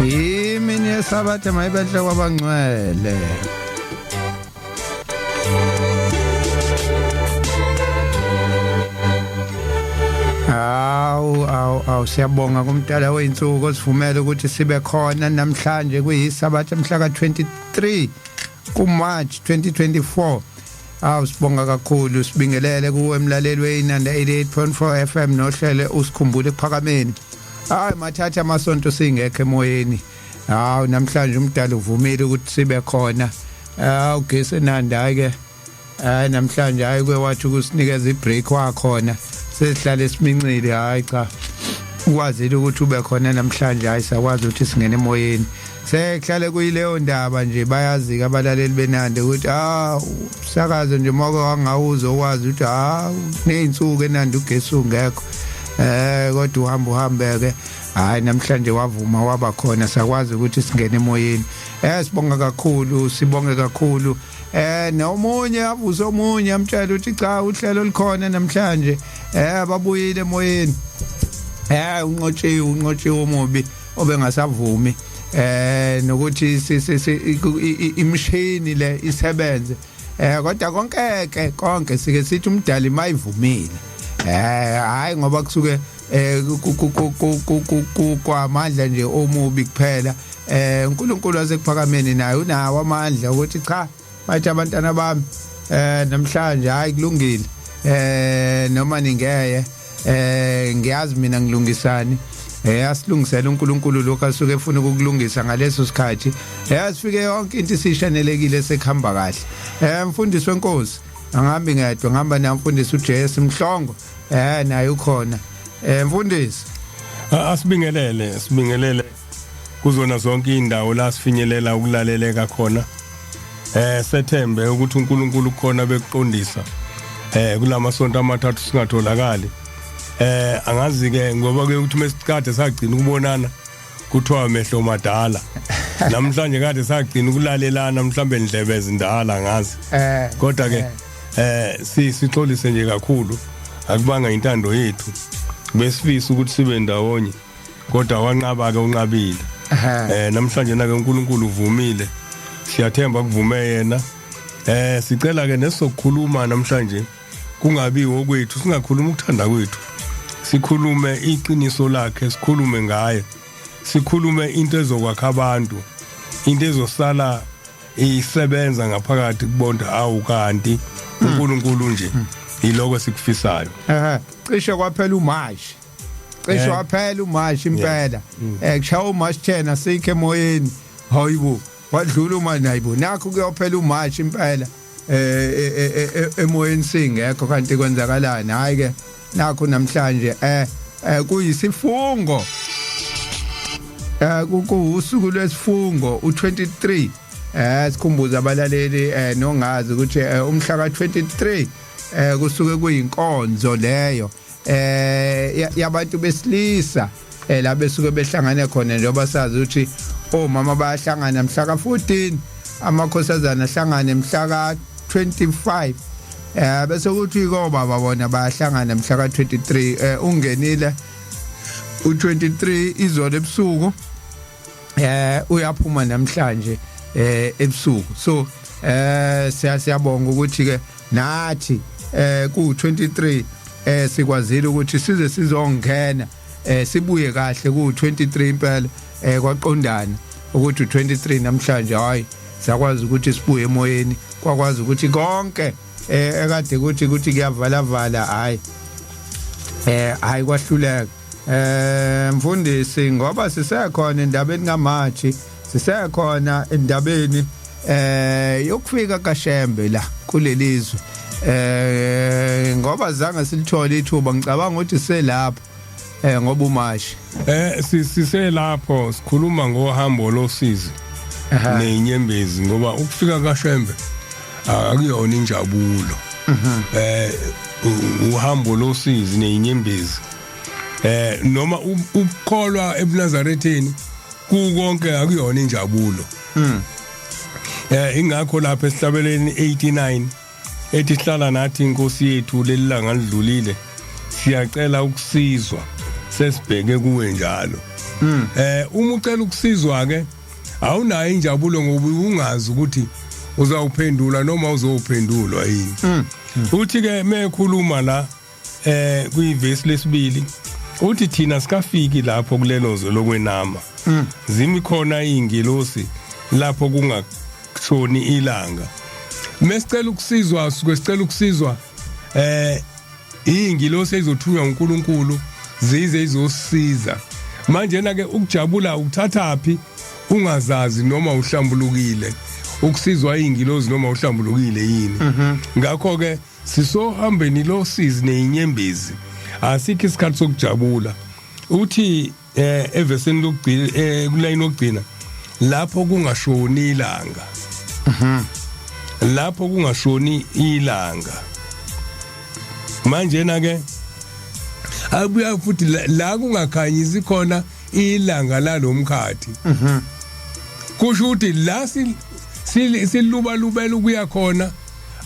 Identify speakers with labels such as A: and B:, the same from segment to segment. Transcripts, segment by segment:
A: Imini yesabatha mayibenhle kwabangcwele. Awu awu awu, siyabonga kumdala weinsuku osivumela ukuthi sibe khona namhlanje kuyisabatha mhla ka23 kuMarch 2024. Awu, sibonga kakhulu, sibingelele kuwe emlaleli weInanda 88.4 FM nohlele usikhumbule ekuphakameni. Hayi, mathatha amasonto singekho emoyeni. Hawu, namhlanje umdala uvumile ukuthi sibe khona. Hawu, gesi eNanda, hayi ke. Hayi, namhlanje hayi ke wathi ukusinikeza ibreak wakhona. Sesihlale simincile, hayi cha. Ukwazile ukuthi ube khona namhlanje, hayi sakwazi ukuthi singene emoyeni. Sekuhlale kuyileyo ndaba nje, bayazi ke abalaleli beNanda ukuthi sakaze nje moko wangawuzo ukwazi ukuthi nezinsuku eNanda ugesi ungekho. Kodwa uhamba uhambeke, hayi namhlanje wavuma waba khona, sakwazi ukuthi singene emoyeni. Sibonga kakhulu, sibonge kakhulu. Nomunye avuse omunye amtshela ukuthi cha, uhlelo likhona namhlanje. Babuyile emoyeni. Unqotshiwe, unqotshiwe umubi obengasavumi nokuthi imishini le isebenze. Kodwa konke ke konke sike sithi umdali mayivumile. Hayi ngoba kusuke kwamandla nje omubi kuphela. uNkulunkulu wasekuphakameni naye unawo amandla ukuthi cha, bathi abantwana bami namhlanje hayi kulungile, noma ningeye ngiyazi mina ngilungisani. Asilungisele uNkulunkulu lokho asuke efuna ukukulungisa ngaleso sikhathi. Asifike yonke into isishanelekile, sekuhamba kahle. Mfundisi wenkosi, angihambi ngedwa, ngihamba namfundisi uJesu Mhlongo. Naye ukhona. Mfundisi.
B: Asibingelele, sibingelele kuzona zonke indawo la sifinyelela ukulaleleka khona. Sethembe ukuthi uNkulunkulu ukhona bekuqondisa. Kulamasonto amathathu singatholakali. Angazi ke ngoba ke ukuthi mesikade sagcina ukubonana kuthiwa mehlo madala. Namhlanje kade sagcina ukulalelana mhlambe indlebe ezindala, ngazi. Kodwa ke sixolise nje kakhulu, akubanga intando yethu. Besifisa ukuthi sibe ndawonye kodwa wanqaba ke, unqabile. Namhlanje na ke uNkulunkulu uvumile. Siyathemba kuvume yena. Sicela ke nesokukhuluma namhlanje kungabi okwethu, singakhuluma ukuthanda kwethu. Sikhulume iqiniso lakhe, sikhulume ngaye. Sikhulume into ezokwakha abantu, into ezosala isebenza ngaphakathi kubonda, awu kanti uNkulunkulu nje yiloko sikufisayo.
A: Cishe kwaphela uMarch. Cishe waphela uMarch impela. Kushaya uMarch 10 asikho emoyeni. Hayibo, wadlula uma nayibo. Nakho kuyophela uMarch impela. Emoyeni singekho, kanti kwenzakalani? Hayi ke nakho namhlanje kuyisifungo. Kuwusuku lwesifungo u23. Sikhumbuza abalaleli nongazi ukuthi umhla ka23 kusuke kuyinkonzo leyo yabantu besilisa la besuke behlangane khona, njengoba sazi ukuthi omama bayahlangana mhla ka14, amakhosazana ahlangane mhla ka25, bese kuthi kobaba bona bayahlangana mhla ka23. Ungenile u23 izolo ebusuku, uyaphuma namhlanje ebusuku. So siyabonga ukuthi ke nathi ku 23 sikwazile ukuthi size sizongena, sibuye kahle ku 23 impela. Kwaqondana ukuthi u23 namhlanje, hayi sakwazi ukuthi sibuye emoyeni, kwakwazi ukuthi konke ekade kuthi kuyavala vala, hayi hayi kwahluleka. Mfundisi, ngoba sisekhona endabeni kaMarch, sisekhona endabeni yokufika kaShembe la kulelizwe, ngoba zange silithole ithuba, ngicabanga ukuthi selapho ngoba uMarch.
B: Siselapho, sikhuluma ngohambo losizi nezinyembezi, ngoba ukufika kaShembe akuyona injabulo. Uhambo losizi nezinyembezi. Noma ukukholwa ebuNazaretheni kukonke akuyona injabulo. Ingakho lapha esihlabeleni 89 ethi hlala nathi inkosi yethu, leli langa lidlulile, siyacela ukusizwa, sesibheke kuwe njalo. Uma ucela ukusizwa ke awunayo injabulo ngoba ungazi ukuthi uzawuphendula noma uzophendulwa yini. Uthi ke mekhuluma la kuyivesi lesibili uthi thina sikafiki lapho kulelo zwe lokwenama, zimi khona izingilosi lapho kungashoni ilanga. Mesicela ukusizwa suke sicela ukusizwa izingilosi ezothunywa uNkulunkulu zize izosiza. Manje na ke ukujabula ukuthathaphi ungazazi noma uhlambulukile, ukusizwa izingilosi noma uhlambulukile yini? Ngakho ke sisohambeni losizi nezinyembezi, asikho isikhathi sokujabula. Uthi evesini lokugcina, kulayini lokugcina, lapho kungashoni ilanga, lapho kungashoni ilanga. Manje na ke abuya futhi la kungakhanyisi khona ilanga lalomkhathi, kusho ukuthi la siluba lubela ukuya khona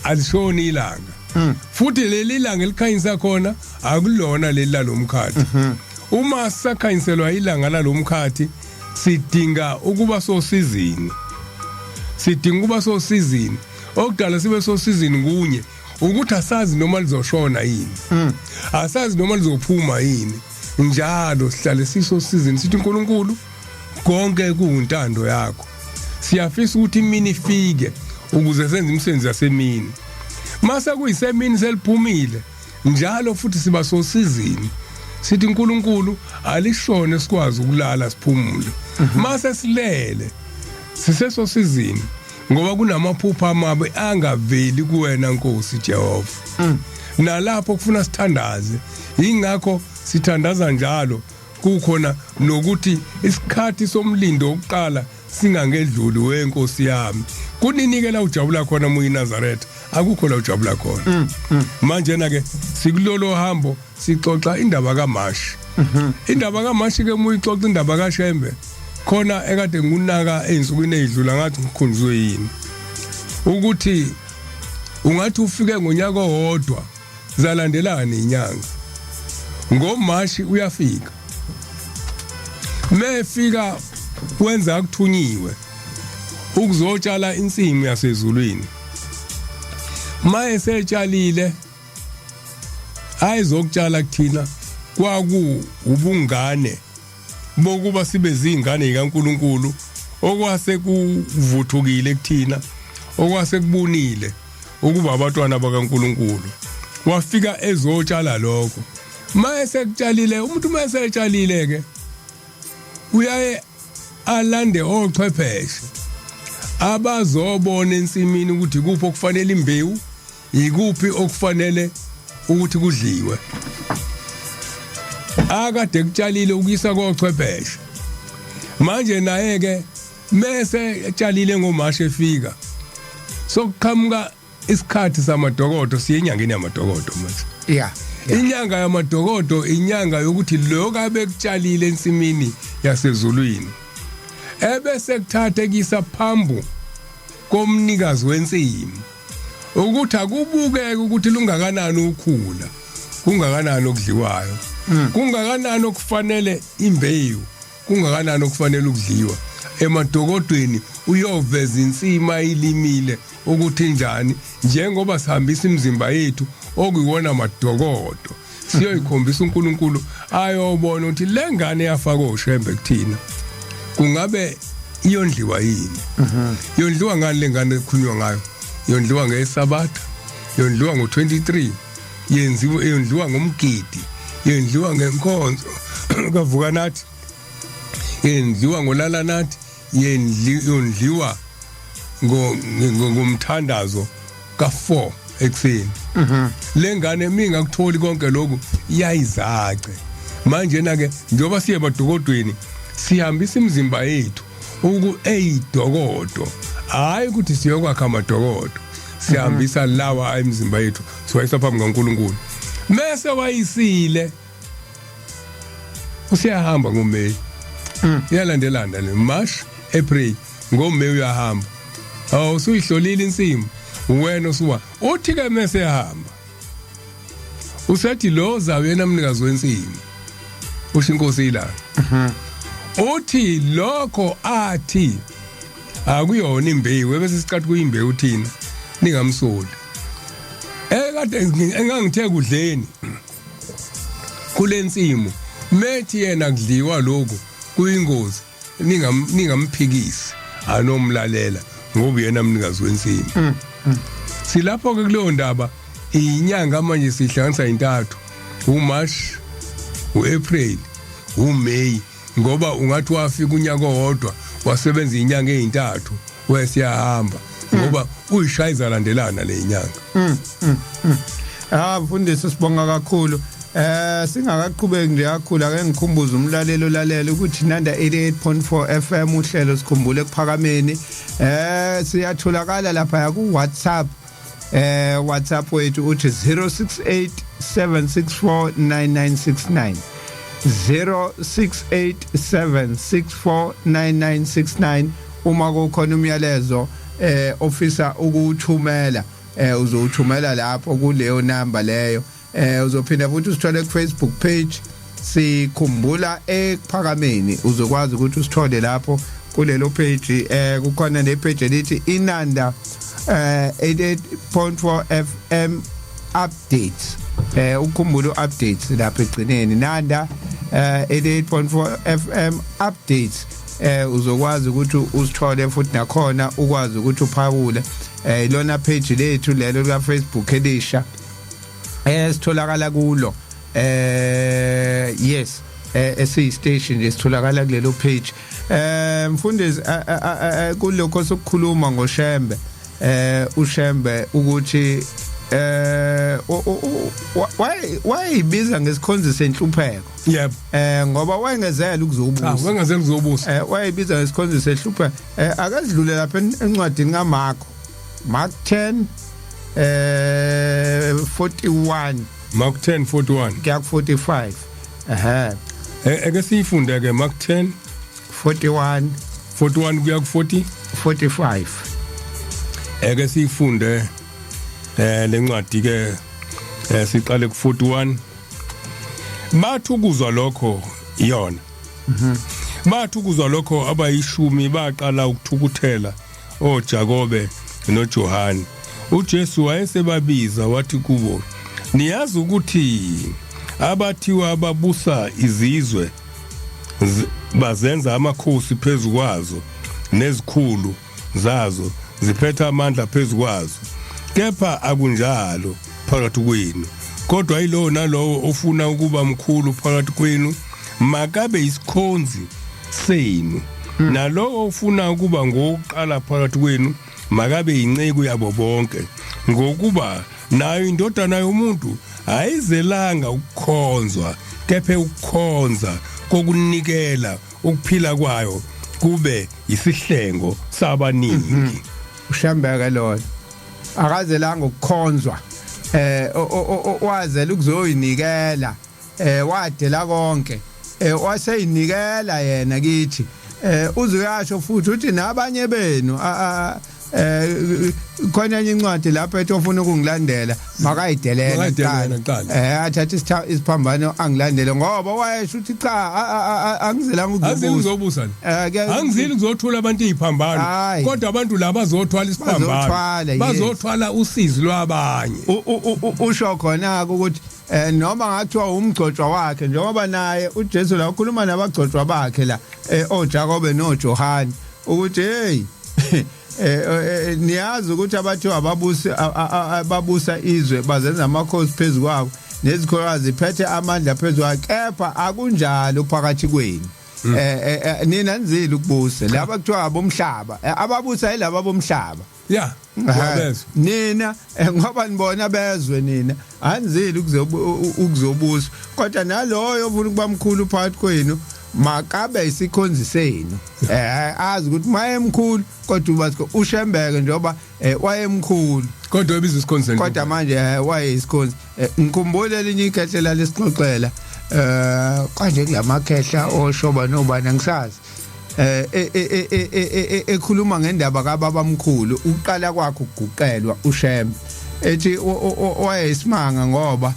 B: alishoni ilanga, futhi leli langa elikhanyisa khona akulona leli lalomkhathi. Uma sakhanyiselwa ilanga lalomkhathi sidinga ukuba sosizini, sidinga ukuba sosizini. Okudala sibe sosizini kunye ukuthi asazi noma lizoshona yini, asazi noma lizophuma yini. Njalo sihlale sisosizini sithi uNkulunkulu konke kuwuntando yakho. Siyafisa ukuthi imini ifike ukuze senze imisebenzi yasemini. Mase kuyisemini seliphumile njalo futhi siba sosizini sithi uNkulunkulu alishone sikwazi ukulala siphumule. Mase silele sisesosizini ngoba kunamaphupho amabi angaveli kuwena Nkosi Jehova. Nalapho kufuna sithandaze, ingakho sithandaza njalo. Kukhona nokuthi isikhathi somlindo wokuqala singangedluli wenkosi yami. Kunini ke la ujabula khona muyiNazaretha? Akukho la ujabula khona. Manje na ke sikulolo hambo sixoxa indaba kaMashi. Indaba kaMashi ke muyixoxa indaba kaShembe khona ekade ngunaka ezinsukwini ezidlula ngathi ngikhunjuzwe yini ukuthi ungathi ufike ngonyaka owodwa zalandelana inyanga. NgoMashi uyafika, mefika wenza akuthunyiwe ukuzotshala insimu yasezulwini. Maye setshalile ayizokutshala kuthina kwaku ubungane bokuba sibe zingane zikaNkuluNkulu okwase kuvuthukile kuthina, okwase kubunile ukuba abantwana bakaNkuluNkulu. Wafika ezotshala lokho. Maye sekutshalile umuntu, maye setshalile ke uyaye alande ochwepheshe abazobona ensimini ukuthi kuphi okufanele imbewu, ikuphi okufanele ukuthi kudliwe. Akade kutshalile ukuyisa kochwepheshe. Manje naye ke mese etshalile ngoMashi efika, sokuqhamuka isikhathi samadokodo, siye enyangeni yamadokodo manje. Inyanga yamadokodo inyanga yokuthi lokho abekutshalile ensimini yasezulwini ebese kuthatha kuyisa phambu komnikazi wensimu ukuthi akubukeke ukuthi lungakanani ukhula, kungakanani okudliwayo, kungakanani okufanele imbewu, kungakanani okufanele ukudliwa. Emadokodweni uyoveza insima ayilimile ukuthi njani, njengoba sihambisa imizimba yethu okuyiwona madokodo siyoyikhombisa uNkulunkulu ayobona ukuthi le ngane yafaka oshembe kuthina kungabe iyondliwa yini. Yondliwa ngani le ngane ekhulunywa ngayo? Yondliwa ngesabatha, yondliwa ngo-23, yenziwa yondliwa ngomgidi, yondliwa ngenkonzo kavuka nathi, yendliwa ngolala nathi, yondliwa ngomthandazo ka4 ekseni. Le ngane mingakutholi konke lokhu iyayizace. Manje na ke njengoba siye badokodweni sihambisa imizimba yethu uku eyidokodo, hayi ukuthi siyokwakha amadokodo, sihambisa lawa emizimba yethu siwayisa phambi kaNkuluNkulu. Mese wayisile usiyahamba ngoMay, iyalandelana le March, April, ngoMay uyahamba. Awu usuyihlolile insimu wena usuwa uthi ke mese ehamba usethi lo zawo yena mnikazi wensimu usho inkosi ilanga. Uthi lokho athi akuyona imbewu bese sicathi kuyimbewu thina ningamsoli. Ekade engangithe kudleni kulensimu methi yena kudliwa lokhu kuyingozi ningamphikisi anomlalela ngoba yena mnikazi wensimu. Silapho ke kuleyo ndaba, inyanga manje sihlanganisa intathu, uMarch, uApril, uMay, ngoba ungathi wafika unyaka owodwa wasebenza inyanga ezintathu wesiyahamba, ngoba uyishayiza landelana le nyanga.
A: Ah mfundisi, sibonga kakhulu. Singakaqhubeki nje kakhulu, ake ngikhumbuze umlaleli olalela ukuthi Nanda 88.4 FM, uhlelo sikhumbule ekuphakameni. Siyatholakala lapha ku WhatsApp. WhatsApp wethu uthi 068 764 9969, 0687649969. Uma kukhona umyalezo ofisa ukuwuthumela, uzowuthumela lapho kuleyo number leyo. Uzophinda futhi usithole ku Facebook page, sikhumbula ekuphakameni, uzokwazi ukuthi usithole lapho kulelo page. Kukhona ne page elithi Inanda 88.4 FM updates, ukukhumbula updates lapha egcineni, Nanda 88.4 FM updates. Uzokwazi ukuthi usithole futhi nakhona, ukwazi ukuthi uphawule. Ilona page lethu lelo lika Facebook elisha esitholakala kulo. Yes, esiyi station nje sitholakala kulelo page. Mfundisi, kulokho sokukhuluma ngoShembe, uShembe ukuthi wayeyibiza ngesikhonzi senhlupheko.
B: Yebo.
A: Ngoba wayengezela ukuzobusa.
B: Cha, wayengezela ukuzobusa.
A: Wayeyibiza ngesikhonzi senhlupheko. Akazidlule lapha encwadini kaMarko, Mark 10 41.
B: Mark 10:41
A: kuya ku 45, ehe.
B: Eke siyifunde ke Mark 10
A: 41.
B: 41 kuya ku 40
A: 45.
B: Eke siyifunde lencwadi ke, siqale ku 41. Bathi ukuzwa lokho yona, bathi ukuzwa lokho abayishumi baqala ukuthukuthela oJakobe noJohane. uJesu wayesebabiza wathi kubo, niyazi ukuthi abathiwa ababusa izizwe bazenza amakhosi phezu kwazo, nezikhulu zazo ziphethe amandla phezu kwazo. Kepha akunjalo phakathi kwenu, kodwa yilowo nalowo ofuna ukuba mkhulu phakathi kwenu makabe isikhonzi senu, nalowo ofuna ukuba ngowokuqala phakathi kwenu makabe inceku yabo bonke. Ngokuba nayo indodana yomuntu ayizelanga ukukhonzwa, kepha ukukhonza kokunikela ukuphila kwayo kube isihlengo sabaningi.
A: Ushembeke lona akazelanga ukukhonzwa, wazela ukuzoyinikela, wadela konke, waseyinikela yena kithi. Uzuyasho futhi uthi nabanye benu khona enye incwadi lapho ethi ofuna ukungilandela makayidelele
B: Makayidelele kuqala.
A: Athathe isiphambano angilandele, ngoba wayesho ukuthi cha, angizelanga
B: Angizile
A: ukuzobusa.
B: Ukuzobusa angizile ukuzothula abantu iziphambano,
A: Hayi.
B: kodwa abantu laba bazothwala isiphambano.
A: Bazothwala, yes.
B: Bazothwala usizi lwabanye.
A: Usho khona ukuthi noma ngathiwa umgcotshwa wakhe, njengoba naye uJesu la ukhuluma nabagcotshwa bakhe la, oJakobe noJohane, ukuthi hey, niyazi ukuthi abathiwa ababusi ababusa izwe bazenza amakhosi phezu kwabo, nezikholokazi ziphethe amandla phezu kwabo, kepha akunjalo phakathi kwenu. Nina nizile ukubusa laba kuthiwa abomhlaba, ababusa yilaba bomhlaba.
B: Ya, wabezwa.
A: Nina ngoba nibona bezwe, nina anizile ukuzobusa, kodwa naloyo ofuna ukuba mkhulu phakathi kwenu makabe isikhonzi senu. Azi ukuthi mayemkhulu kodwa uba ushembeke njengoba wayemkhulu
B: kodwa ebiza isikhonzi.
A: Kodwa manje wayeyisikhonzi. Ngikhumbule elinye ikhehla lesixoxela kanje kulamakhehla oshoba nobani angisazi, ekhuluma ngendaba kababa mkhulu, uqala kwakhe ukuguqelwa uShembe, ethi wayeyisimanga ngoba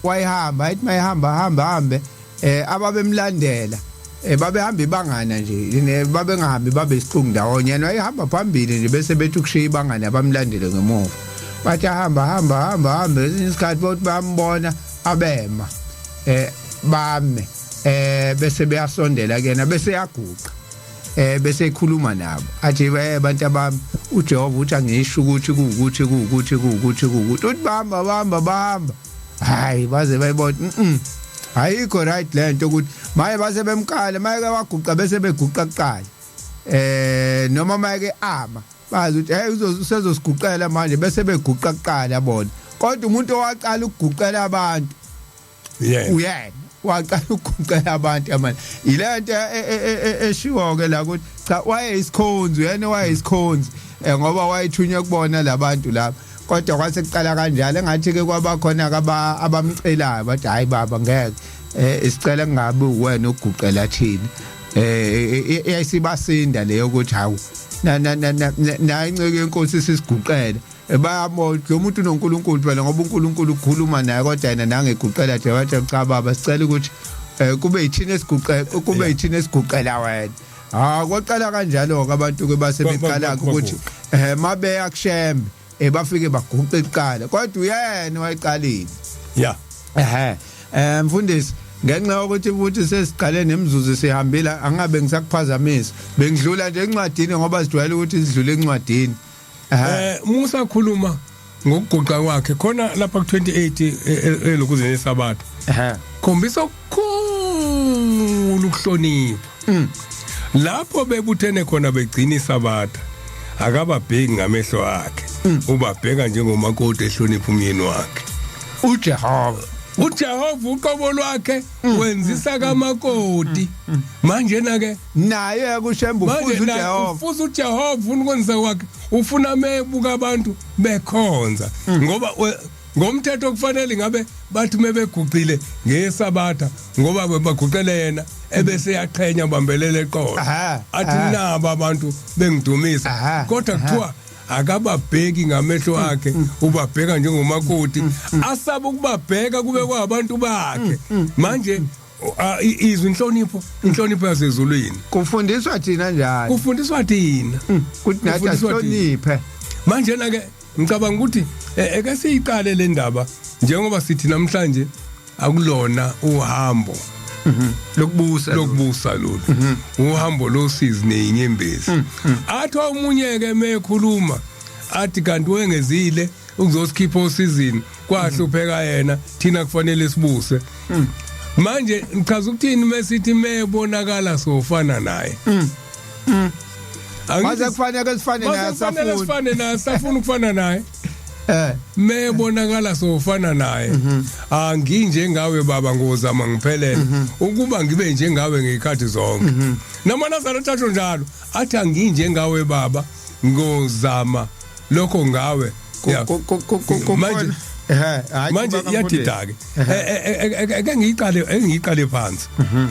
A: wayehamba, ayithi mayehamba hamba hambe, ababemlandela Babehamba ibangana nje, babengahambi babe isiqungu ndawonye. Yena wayehamba phambili nje, bese bethi ukushiya ibangana, bamlandele ngemuva. Bathi hamba, hamba, hamba, hamba, esinye isikhathi bothi bayambona, abema, bame, bese beyasondela kuyena, bese yaguqa, bese ekhuluma nabo, athi, "Bantu abami, uJehova uthi angisho ukuthi kuwukuthi, kuwukuthi, kuwukuthi, kuwukuthi." Uthi bahamba, bahamba, bahamba, hayi, baze bayibona, ayikho right lento, ukuthi maye base bemkala, maye ke waguqa, bese beguqa kuqala, noma maye ke ama, bazi ukuthi, hey, usezosiguqela manje, bese beguqa kuqala bona. Kodwa umuntu owaqala ukuguqela abantu, uyena waqala ukuguqela abantu manje. Ilento eshiwo ke la ukuthi cha, wayeyisikhonzi, uyena wayeyisikhonzi, ngoba wayethunywe kubona labantu laba. Kodwa kwase kuqala kanjalo, engathi ke kwabakhona abamcelayo, bathi, "Hayi baba, ngeke, isicela kungabe wena uguqela thina." Yayisibasinda leyo ukuthi, hawu, na na na na inceke yenkosi sisiguqele. Bayabona lo muntu unoNkulunkulu phela, ngoba uNkulunkulu ukhuluma naye, kodwa yena nangeguqela nje. Wathi, "Cha baba, sicela ukuthi kube yithina esiguqela, kube yithina esiguqela wena." Ha, kwaqala kanjalo ke, abantu ke base beqala ukuthi mabeya kuShembe, bafike baguqe kuqala, kodwa uyena wayiqalile. Mfundisi, ngenxa yokuthi futhi sesiqale nemizuzu sihambile, angabe ngisakuphazamisa. Bengidlula nje encwadini, ngoba sijwayele ukuthi sidlule encwadini.
B: Musa khuluma ngokuguqa kwakhe khona lapha ku28 elokuzeni esabatha. Khombisa okukhulu ukuhlonipha. Lapho bebuthene khona begcina isabatha, akababheki ngamehlo akhe, ubabheka njengomakoti ehlonipha umyeni wakhe.
A: uJehova.
B: uJehova uqobo lwakhe wenzisa kamakoti. Manje na ke
A: naye kuShembe ufuza uJehova.
B: Ufuza uJehova, ufuna ukwenza kwakhe, ufuna mebuka abantu bekhonza, ngoba ngomthetho kufanele ngabe bathi mebeguqile ngesabatha, ngoba baguqele yena, ebese yaqhenya, bambelele eqolo, athi, "Naba abantu bengidumisa." Kodwa kuthiwa akababheki ngamehlo akhe, ubabheka njengomakoti asaba ukubabheka kube kwabantu bakhe. Manje izwi inhlonipho, inhlonipho yasezulwini.
A: Kufundiswa thina njalo.
B: Kufundiswa thina.
A: Kuthi nathi
B: Kufundiswa thina.
A: asihloniphe.
B: Manje na ke ngicabanga ukuthi eke siyiqale le ndaba, njengoba sithi namhlanje akulona uhambo
A: lokubusa.
B: Lokubusa lolu, uhambo losizi neyinyembezi. Athi omunye ke mekhuluma athi, "Kanti wengezile ukuzosikhipha osizini, kwahlupheka yena, thina kufanele sibuse." Manje ngichaza ukuthini mesithi mebonakala sofana naye?
A: Mase kufanele sifane naye.
B: Kufanele
A: safuna
B: sifane naye, safuna ukufana naye. Mebonakala sofana naye. Anginjengawe baba, ngozama ngiphelele ukuba ngibe njengawe ngezikhathi zonke. Noma Nazaretha asho njalo, athi, "Anginjengawe baba, ngozama lokho ngawe." Ya. Manje
A: Hayi,
B: manje
A: baba.
B: Iyadida ke. Eke ngiyiqale, engiyiqale phansi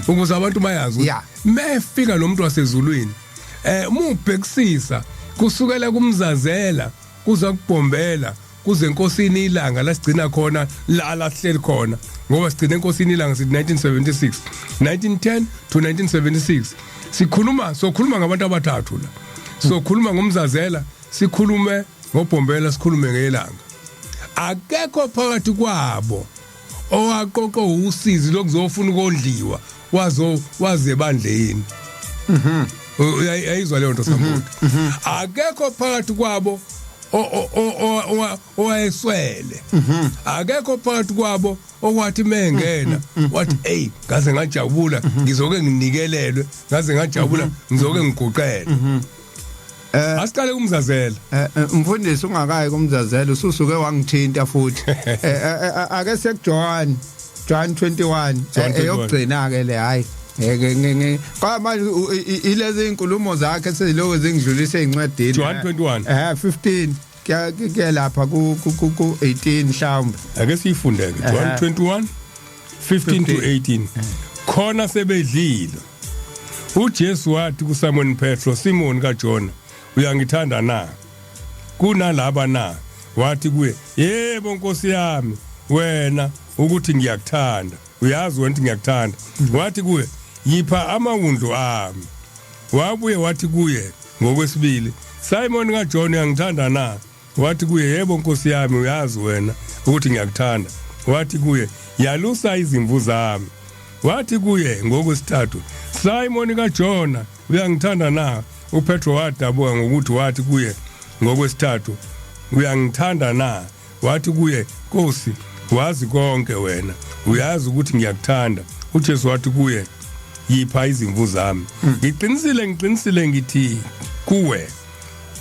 B: ukuze abantu bayazi ukuthi mefika lo muntu wasezulwini, mubhekisisa kusukela kumzazela kuza kubhombela kuze enkosini ilanga lasigcina khona la lahleli khona, ngoba sigcina enkosini ilanga sithi 1976, 1910 to 1976. Sikhuluma, sokhuluma ngabantu abathathu la. Sokhuluma ngomzazela, sikhulume ngobhombela, sikhulume ngelanga. Akekho phakathi kwabo owaqoqo usizi lokuzofuna ukondliwa, wazo waze ebandleni. Uyayizwa leyo nto, Sambuti? Akekho phakathi kwabo owayeswele. Akekho phakathi kwabo okwathi mengena wathi, "Hey, ngaze ngajabula, ngizoke nginikelelwe, ngaze ngajabula, ngizoke ngiguqele." Asiqale kumzazela.
A: Mfundisi, ungakayi kumzazela, ususuke wangithinta futhi. Ake sekuJohn, John 21.
B: John 21.
A: Eyokugcina ke le, hayi. Ngeke kwa manje ilezi inkulumo zakhe seziloko zingidlulise ezincwadini.
B: John 21.
A: 15 kuya kuya lapha ku 18 mhlawumbe.
B: Ake siyifunde ke, John 21 15 to 18. Khona sebedlile, uJesu wathi kuSimon Petro, "Simon kaJona, uyangithanda na kunalaba na?" Wathi kuye, "Yebo, Nkosi yami, wena ukuthi ngiyakuthanda, uyazi wena ukuthi ngiyakuthanda." Wathi kuye, Yipha amawundlu ami. Wabuye wathi kuye ngokwesibili, Simon kaJohn, uyangithanda na? Wathi kuye, yebo Nkosi yami, uyazi wena ukuthi ngiyakuthanda. Wathi kuye, yalusa izimvu zami. Wathi kuye ngokwesithathu, Simon kaJona, uyangithanda na? UPetro wadabuka ngokuthi wathi kuye ngokwesithathu, uyangithanda na? Wathi kuye, Nkosi, wazi konke wena, uyazi ukuthi ngiyakuthanda. UJesu wathi kuye, yipha izimvu zami. Ngiqinisile, ngiqinisile ngithi kuwe,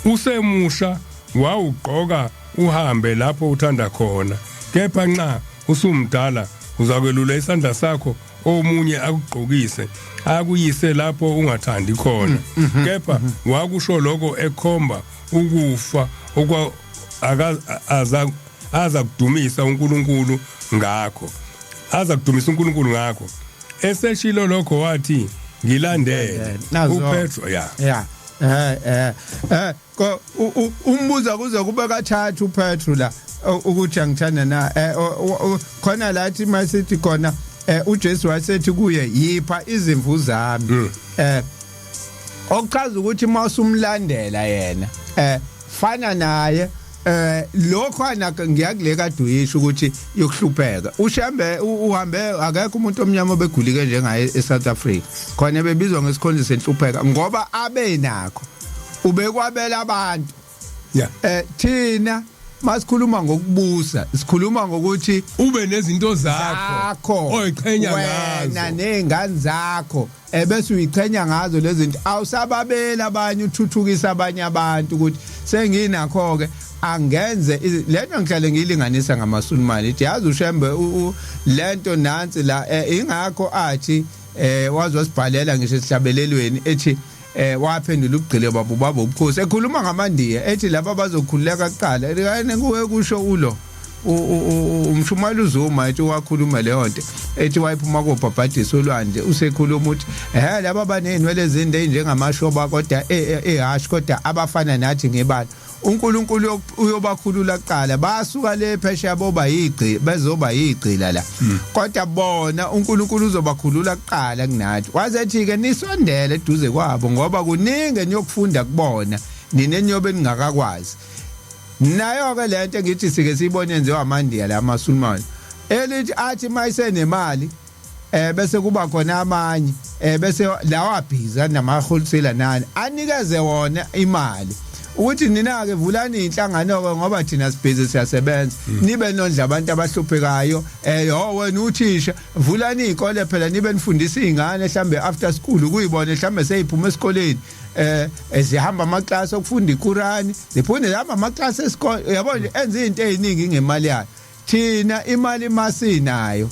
B: usemusha wawugqoka uhambe lapho uthanda khona, kepha nxa usumdala uzakwelula isandla sakho, omunye akugqokise akuyise lapho ungathandi khona. Kepha wakusho lokho ekhomba ukufa okwa aza aza kudumisa uNkulunkulu ngakho, aza kudumisa uNkulunkulu ngakho. Eseshilo lokho wathi, ngilandele. UPetro ya
A: ya ko umbuza kuze kube kathathu uPetro la ukuthi angithanda na. Khona lathi masithi khona uJesu wasethi kuye, yipha izimvu zami. Okuchaza ukuthi mawusumlandela yena fana naye. Lokho anaka ngiyakule kaduyisho ukuthi yokuhlupheka uShembe uhambe, akekho umuntu omnyama obegulike njengaye eSouth Africa, khona bebizwa ngesikhonzi senhlupheka ngoba abe nakho ubekwabela abantu. Thina masikhuluma ngokubusa, sikhuluma ngokuthi
B: ube nezinto zakho oyiqhenya
A: ngazo wena nezingane zakho, ebese uyichenya ngazo lezi zinto, awusababeli abanye, uthuthukisa abanye abantu ukuthi senginakho ke angenze lento. Ngihlale ngiyilinganisa ngamaSulumane, ithi yazi uShembe lento nansi la, ingakho athi wazi wasibhalela ngisho esihlabelelweni ethi waphendula ubugqile babo babo ubukhosi, ekhuluma ngamaNdiya, ethi laba bazokhululeka kuqala. Kane kuwe kusho ulo umshumayeli uZuma, ethi wakhuluma leyo nto, ethi wayiphuma kobhabhadisa olwandle, usekhuluma ukuthi laba baney'nwele ezinde ezinjengamashoba kodwa ehashi, kodwa abafana nathi ngebala uNkulunkulu uyobakhulula kuqala, basuka le phesheya boba yigqila, bezoba yigqila la, kodwa bona uNkulunkulu uzobakhulula kuqala kunathi. Wazethi ke nisondele eduze kwabo ngoba kuningi eniyokufunda kubona nina eniyobe ningakakwazi. Nayo ke lento engithi sike siyibone yenziwa amaNdiya la, amaSulumane, elithi athi mayisenemali bese kuba khona amanye bese lawa bhiza nama wholesale nani, anikeze wona imali ukuthi nina ke vulani inhlangano ke ngoba thina sibhizi siyasebenza, nibe nondla abantu abahluphekayo. Yo wena uthisha, vulani izikole phela, nibe nifundisa izingane mhlambe after school, kuyibona mhlambe seyiphuma esikoleni zihamba ama class okufunda iQurani, ziphinde zihamba ama class esikole, yabo nje, enza izinto eziningi ngemali yayo. Thina imali masinayo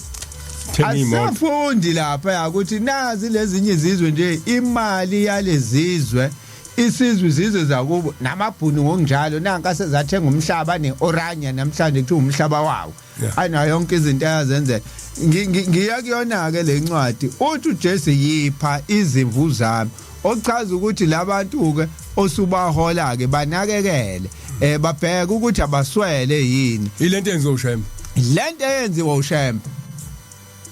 B: Thenga imoto.
A: Asafundi lapha ukuthi nazi lezinye izizwe nje, imali yalezizwe, isizwe izizwe zakubo namabhunu ngokunjalo, nanka sezathenga umhlaba neOranje namhlanje kuthiwa umhlaba wawo, anayo yonke izinto ayazenzela. Ngiya kuyona ke le ncwadi, uthi uJesu yipha izimvu zami, ochaza ukuthi labantu ke osubahola ke banakekele, babheka ukuthi abaswele yini.
B: Ilento yenziwa uShembe.
A: Lento eyenziwa uShembe.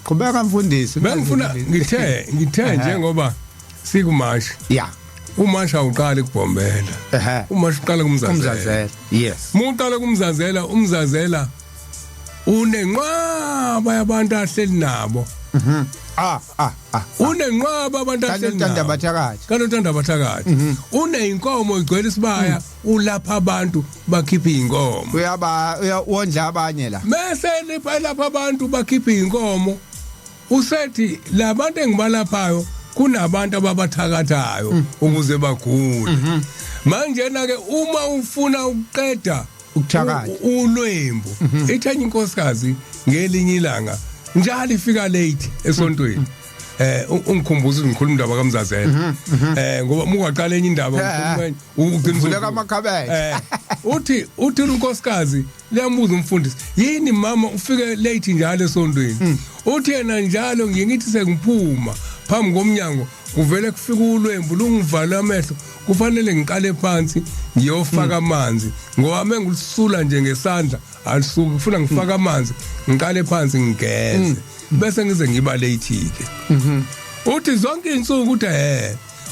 A: Qhubeka mfundisi.
B: Bengifuna ngithe njengoba sikumashi, umashi awuqali kubhombela, umashi uqala kumzazela.
A: Umzazela, yes.
B: Uma uqala kumzazela, umzazela unenqwaba yabantu ahleli nabo.
A: Ah ah ah.
B: Unenqwaba abantu ahleli
A: Kanontanda
B: nabo.
A: Bathakathi.
B: Kanontanda bathakathi, uneyinkomo igcwele isibaya, ulapha abantu bakhipha inkomo.
A: Uyaba uyawondla abanye la.
B: Bese lipha lapha abantu bakhipha inkomo, usethi labantu engibalaphayo kunabantu ababathakathayo ukuze bagule. Manje na ke uma ufuna ukuqeda
A: ukuthakatha,
B: ulwembu, ithenye inkosikazi ngelinye ilanga njalo ifika late esontweni. Ungikhumbuza ukuthi ngikhuluma indaba kaMzazela, ngoba mungaqala enye indaba ngikhuluma enye, ugcina
A: Vuleka amakhabethe.
B: Uthi unkosikazi liyambuza umfundisi, yini mama ufike late njalo esontweni? Uthi yena, njalo ngiye ngithi sengiphuma phambi komnyango kuvele kufika ulwembu lungivala amehlo, kufanele ngiqale phansi ngiyofaka amanzi ngoba mengilisula nje ngesandla alisuki, kufuna ngifaka amanzi, ngiqale phansi ngigeze, bese ngize ngiba late ke. Uthi zonke insuku uthi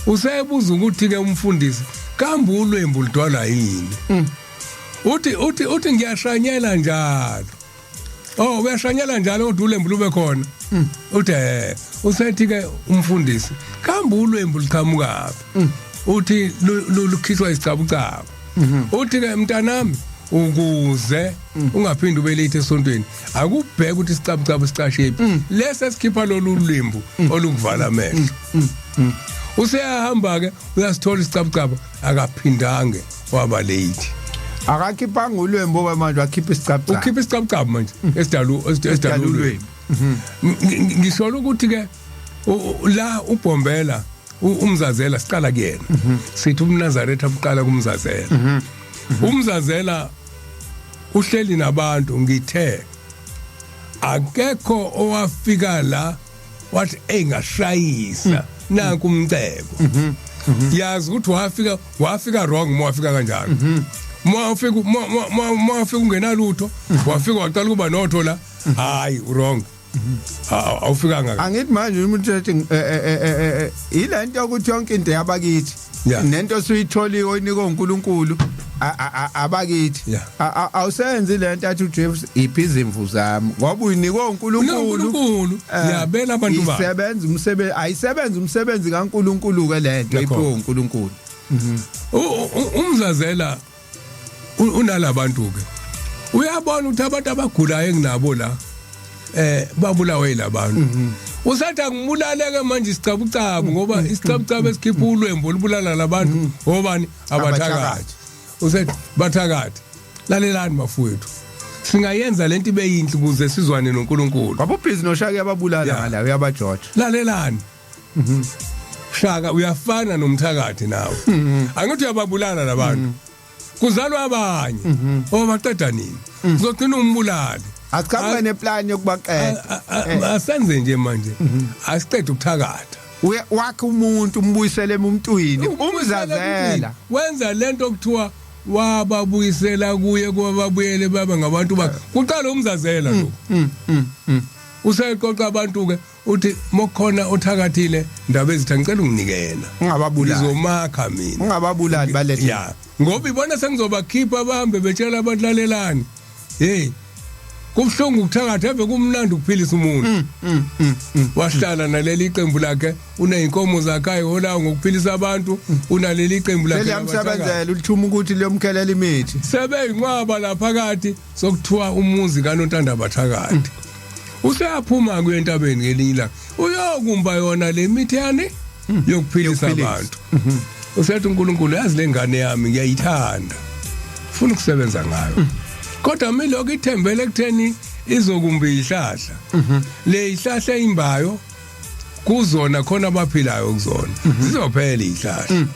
B: usebuza ukuthi ke umfundisi kambe ulwembu ludwala yini. Uthi ngiyashanyela njalo. Oh, uyashanyela njalo kodwa ulwembu lube khona. Uthi usethi ke umfundisi kambe ulwembu luqhamukaphi? Uthi lukhishwa isicabucabu. Uthi ke mntanami ukuze ungaphindi ube late esontweni akubheke ukuthi isicabucabu sicashephi lesi esikhipha lolu lwembu olukuvala amehlo. Useyahamba ke uyasithola isicabucabu, akaphindange waba late.
A: Akakhiphanga ulwembu manje, wakhipha isicabucabu.
B: Ukhipha isicabucabu manje esidala ulwembu. Ngisho ukuthi ke la uBhombela uMzazela siqala kuyena. Sithi umNazaretha buqala kuMzazela. UMzazela uhleli nabantu, ngithe akekho owafika la wathi engashayisa nanku umcebo. Yazi ukuthi wafika wrong, mawafika kanjalo. Mawafika ungenalutho, wafika waqala kuba notho la, hayi wrong. Awufikanga.
A: Angithi manje umuntu ethi ilento ukuthi yonke into yabakithi nento osuyitholiwe oyinikwe uNkulunkulu abakithi, awusenzi lento athi uJesu iphi izimvu zami, ngoba uyinikwe uNkulunkulu.
B: uNkulunkulu yabela abantu
A: bakhe. Isebenza umsebenzi, ayisebenza umsebenzi kaNkulunkulu ke lento iphiwe uNkulunkulu.
B: UMzazela unalabantu ke. Uyabona ukuthi abantu abagulayo enginabo la babulawe yilabantu. Usathi angibulaleke manje isicabucabu, ngoba isicabucabu esikhipha ulwembu olubulala labantu obani? Abathakathi. Usethi bathakathi, lalelani bafowethu, singayenza lento ibe yinhle ukuze sizwane noNkulunkulu.
A: Ngoba ubhizi noShaka uyababulala ngala, uyabajoja.
B: Lalelani. Shaka uyafana nomthakathi nawe. Angithi uyababulala labantu. Kuzalwa abanye. Obaqeda nini? Uzogcina umbulali.
A: Asiqhamuke neplan yokubaqeda.
B: Asenze nje manje. Asiqede ukuthakatha.
A: Wakhe umuntu umbuyisele emntwini, uMzazela.
B: Wenza lento okuthiwa wababuyisela kuye, kwababuyele babe ngabantu bakhe. Kuqala uMzazela lo. Useqoqa abantu ke, uthi mokhona othakathile ndaba ezithi ngicela unginikela.
A: Ungababulali.
B: Ngizomakha mina.
A: Ungababulali balethe.
B: Ya. Ngoba ibona sengizobakhipha bahambe betshela abantu, lalelani. Hey. Kubhlungu ukuthakatha, eve kumnandi ukuphilisa umuntu. Wahlala naleli iqembu lakhe, uneyinkomo zakhe ayiholayo ngokuphilisa abantu, unaleli iqembu lakhe.
A: Seliyamsebenzela, ulithuma ukuthi liyomkhelela imithi.
B: Sebeyinqwaba la phakathi sokuthiwa umuzi kaNontanda bathakathi. Useyaphuma kuye entabeni ngelinye ilanga. Uyokumba yona le mithi yani yokuphilisa abantu. Usethi uNkulunkulu, yazi lengane yami ngiyayithanda. Ufuna ukusebenza ngayo. Kodwa milokhu ithembele ekutheni izokumba ihlahla. Le ihlahla imbayo kuzona khona abaphilayo kuzona. Zizophela ihlahla.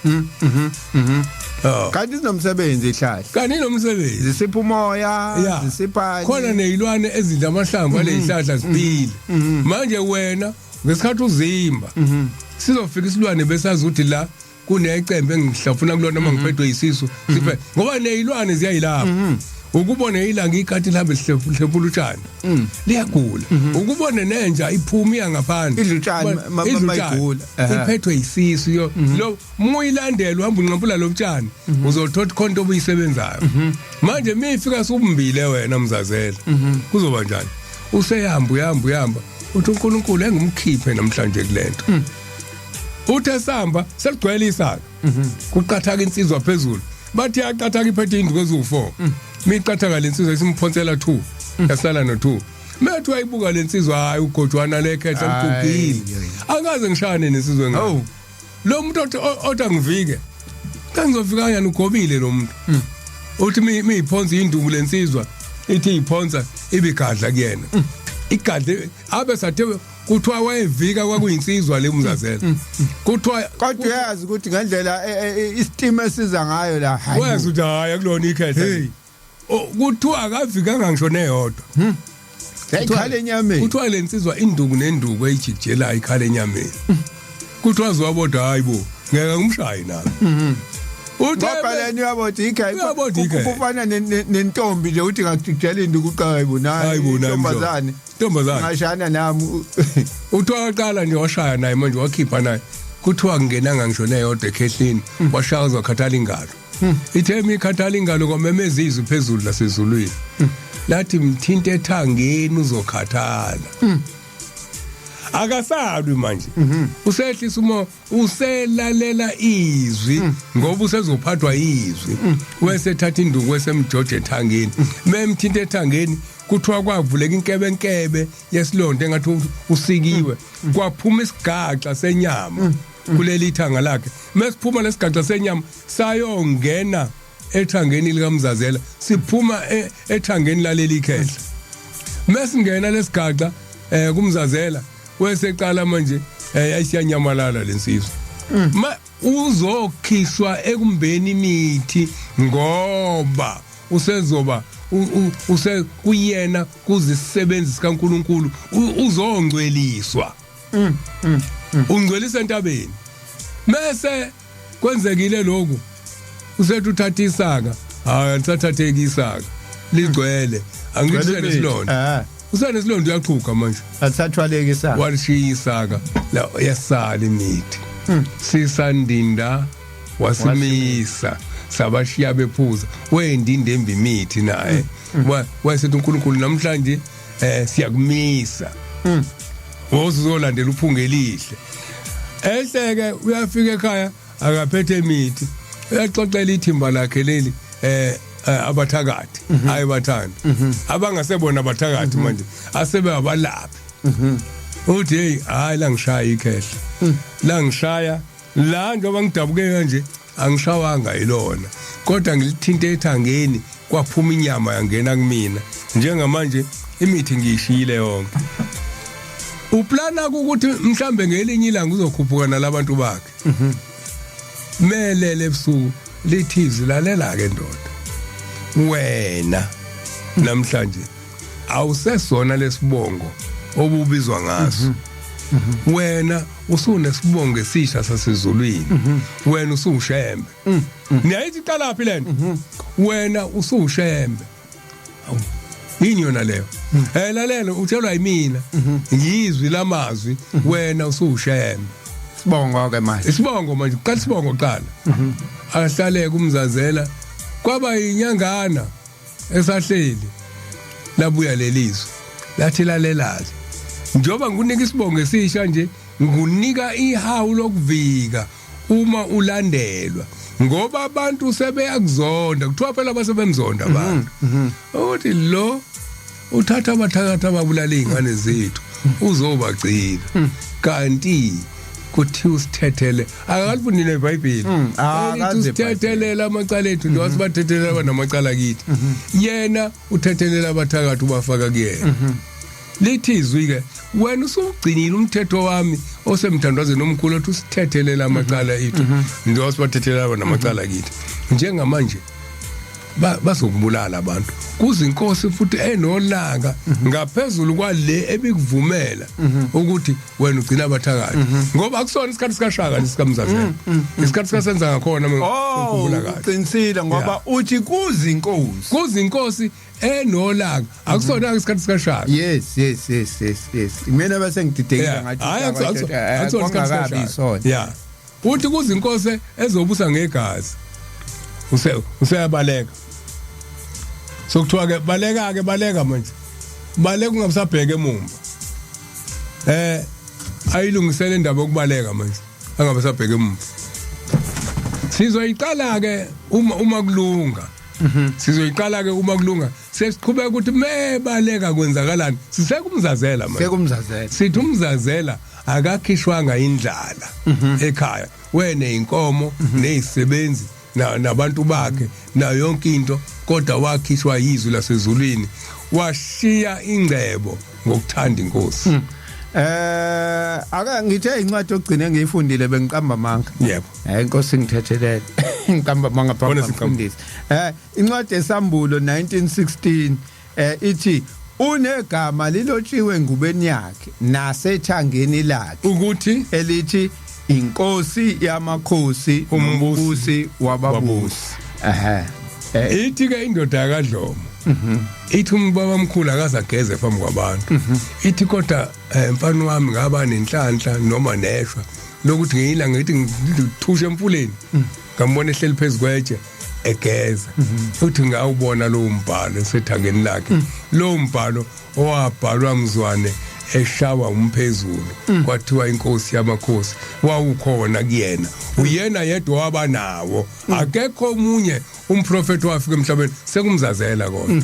A: Oh. Kanti sinomsebenzi ihlahla.
B: Kanti inomsebenzi.
A: Zisipha umoya, zisipha
B: khona nezilwane ezidla amahlamvu ale ihlahla ziphile. Manje wena ngesikhathi uzimba sizofika isilwane besazi ukuthi la kunecembe engihlafuna kulona uma ngiphethwe isisu siphe, ngoba nezilwane ziyayilapha. Ukubona ilanga ikati lihambe lihlephula utshani liyagula, ukubone nenja iphuma iya ngaphandle
A: idla utshani mayigula,
B: iphethwe isisu yo lo muyilandela uhamba unqampula lo tshani, uzothola khona into obuyisebenzayo. Manje mifika sukumbile wena Mzazela, kuzoba njani? Useyahamba, uyahamba, uyahamba, uthi uNkulunkulu engumkhiphe namhlanje kulento. Uthe samba seligcwele isaka, kuqathaka insizwa phezulu, bathi yaqathaka iphethe induku eziwu4. Miqathaka lensizwa isimphonsela 2, yasala no2. Methu wayibuka lensizwa, hayi ugojwana lekhehla ligugile, angaze ngishane nensizwa ngayo lo muntu othi angivike, kangizofika kanjani ugobile lo muntu. Uthi miyiphonsa induku lensizwa, ithi iphonsa ibigadla kuyena, igadle abe sathe kuthiwa wayevika kwakuyinsizwa le uMzazela kuthiwa.
A: Kodwa uyazi ukuthi ngendlela isitima esiza ngayo la,
B: hayi. Wazi ukuthi hayi akulona ikhehla. Kuthiwa akavikanga ngisho neyodwa.
A: Yayikhala enyameni.
B: Kuthiwa lensizwa induku nenduku eyijikijelayo ikhala enyameni. Kuthiwa ziwabodwa, hayi bo, ngeke ngimshaye nami. Uthe
A: Ngoba lena uyabothi ikhaya
B: Uyabothi ikhaya.
A: kufana nentombi nje uthi ngakujela into kuqala hayibo nayi
B: Hayibo, nayi
A: intombazane
B: ntombazane
A: ngashana nami.
B: Uthiwa waqala nje washaya naye manje, wakhipha naye, kuthiwa kungenanga ngisho neyodwa ekhehleni, washaya uzokhathala ingalo. Ithe imikhathala ingalo, kwamemeza izwi phezulu lasezulwini lathi, "Mthinte ethangeni, uzokhathala." Akasalwi manje, usehlisa uma uselalela izwi, ngoba usezophathwa izwi. Wesethatha induku, wesemjoje ethangeni, memthinta ethangeni, kuthiwa kwavuleka inkebenkebe yesilonda engathi usikiwe, kwaphuma isigaxa senyama kuleli thanga lakhe. Mesiphuma lesigaxa senyama sayongena ethangeni likaMzazela, siphuma ethangeni laleli khehla. Mesingena lesigaxa kumzazela, weseqala manje ayisiyanyamalala lensizwa. Ma uzokhishwa ekumbeni imithi, ngoba usezoba use kuyena kuzisebenzi sikaNkuluNkulu, uzongcweliswa, ungcwelisa entabeni. Mase kwenzekile lokhu, usethi uthatha isaka, hayi, alisathatheki isaka, ligcwele, angithi usenesilonda. Usenesilonda, uyaqhuga manje.
A: Athathwaleki isaka.
B: Walishiya isaka la, yasala imithi, sisandinda wasimisa, sabashiya bephuza, wendinda embi imithi naye. Wayesethi uNkulunkulu namhlanje siyakumisa, wozolandela uphunga elihle. Ehleke, uyafika ekhaya, akaphethe imithi, uyaxoxela ithimba lakhe leli abathakathi ayibathanda, abangasebona abathakathi manje, asebe abalaphi. Uthi, "Hey, hayi, la ngishaya ikhehla, la ngishaya la, njengoba ngidabuke kanje, angishawanga yilona, kodwa ngilithinte ethangeni, kwaphuma inyama yangena kumina. Njengamanje imithi ngiyishiyile yonke." Uplana ukuthi mhlambe ngelinye ilanga uzokhuphuka nalabantu bakhe. Melele ebusuku, lithi izwi, "Lalela ke ndoda, wena namhlanje awusesona lesibongo obubizwa ngaso, wena usunesibongo esisha sasezulwini, wena usushembe." Niyayithi iqala phi lento? Wena usushembe. Awu, yini yona leyo? Lalela, utshelwa yimina, ngizwi lamazwi, wena usushembe.
A: Sibongo ke manje.
B: Isibongo manje, qala isibongo qala. Ahlale kumzazela, kwaba inyangana esahleli, labuya lelizwe lathi, "Lalela njengoba ngikunika isibongo esisha nje, ngikunika ihawu lokuvika uma ulandelwa, ngoba abantu sebeyakuzonda." Kuthiwa phela basebemzonda abantu, ukuthi lo uthatha abathakathi ababulala izingane zethu, uzobagcina. Kanti kuthiwa usithethele, akalifundile iBhayibheli elithi
A: Akazi.
B: usithethelela amacala ethu, njengoba sibathethelela abanamacala kithi. Yena uthethelela abathakathi, ubafaka kuyena. Lithi izwi ke, "Wena usugcinile umthetho wami osemthandazweni omkhulu othi usithethelela amacala ethu, njengoba sibathethelela abanamacala kithi. Njengamanje bazokubulala abantu, kuze inkosi futhi enolaka ngaphezulu kwale ebikuvumela ukuthi wena ugcina abathakathi, ngoba akusona isikhathi sikaShaka lesikamzazela, isikhathi sikasenza ngakhona."
A: Oh.
B: Ngikhumbula kahle.
A: Uqinisile, ngoba uthi kuze inkosi.
B: Kuze inkosi enolaka, akusona isikhathi sikaShaka.
A: Yes, mina bese ngididekile ngathi
B: Hayi, akusona isikhathi
A: kwangakabi
B: sikaShaka.
A: isona.
B: Yeah, uthi kuze inkosi ezobusa ngegazi. Useyabaleka, sokuthiwa ke baleka ke, baleka manje, baleka, ungabusabheka emumva. Ayilungisele indaba yokubaleka manje, angabe sabheka emumva. Sizoyiqala ke uma kulunga, sizoyiqala ke uma kulunga, sesiqhubeka ukuthi mebaleka kwenzakalani. Sisekumzazela manje.
A: Sekumzazela.
B: Sithi umzazela akakhishwanga indlala ekhaya, wene inkomo nezisebenzi nabantu bakhe nayo yonke into, kodwa wakhishwa yizwi lasezulwini, washiya ingcebo ngokuthanda inkosi.
A: Aka ngithe incwadi ogcine ngiyifundile, bengiqamba amanga.
B: Yebo.
A: Inkosi ngithethelele, ngiqamba amanga phambi
B: Bona siqamba.
A: kwamfundisi. Incwadi esambulo 1916 ithi unegama lilotshiwe engubeni yakhe nasethangeni lakhe
B: ukuthi
A: elithi Inkosi yamakhosi, umbusi wababusi. Ehhe.
B: Ithi ke indoda kaDlomo, ithi umbaba omkhulu akazageze phambi kwabantu. Ithi kodwa mfana wami, ngaba nenhlanhla noma neshwa lokuthi ngiyila ngithi ngithushe emfuleni, ngambona ehleli phezulu kwetshe egeza, futhi ngawubona lowo mbhalo esethangeni lakhe, lowo mbhalo owabhalwa mzwane eshawa umphezulu, kwathiwa inkosi yamakhosi. Wawukhona kuyena, uyena yedwa wabanawo, akekho omunye umprofeti wafika emhlabeni. Sekumzazela kodwa,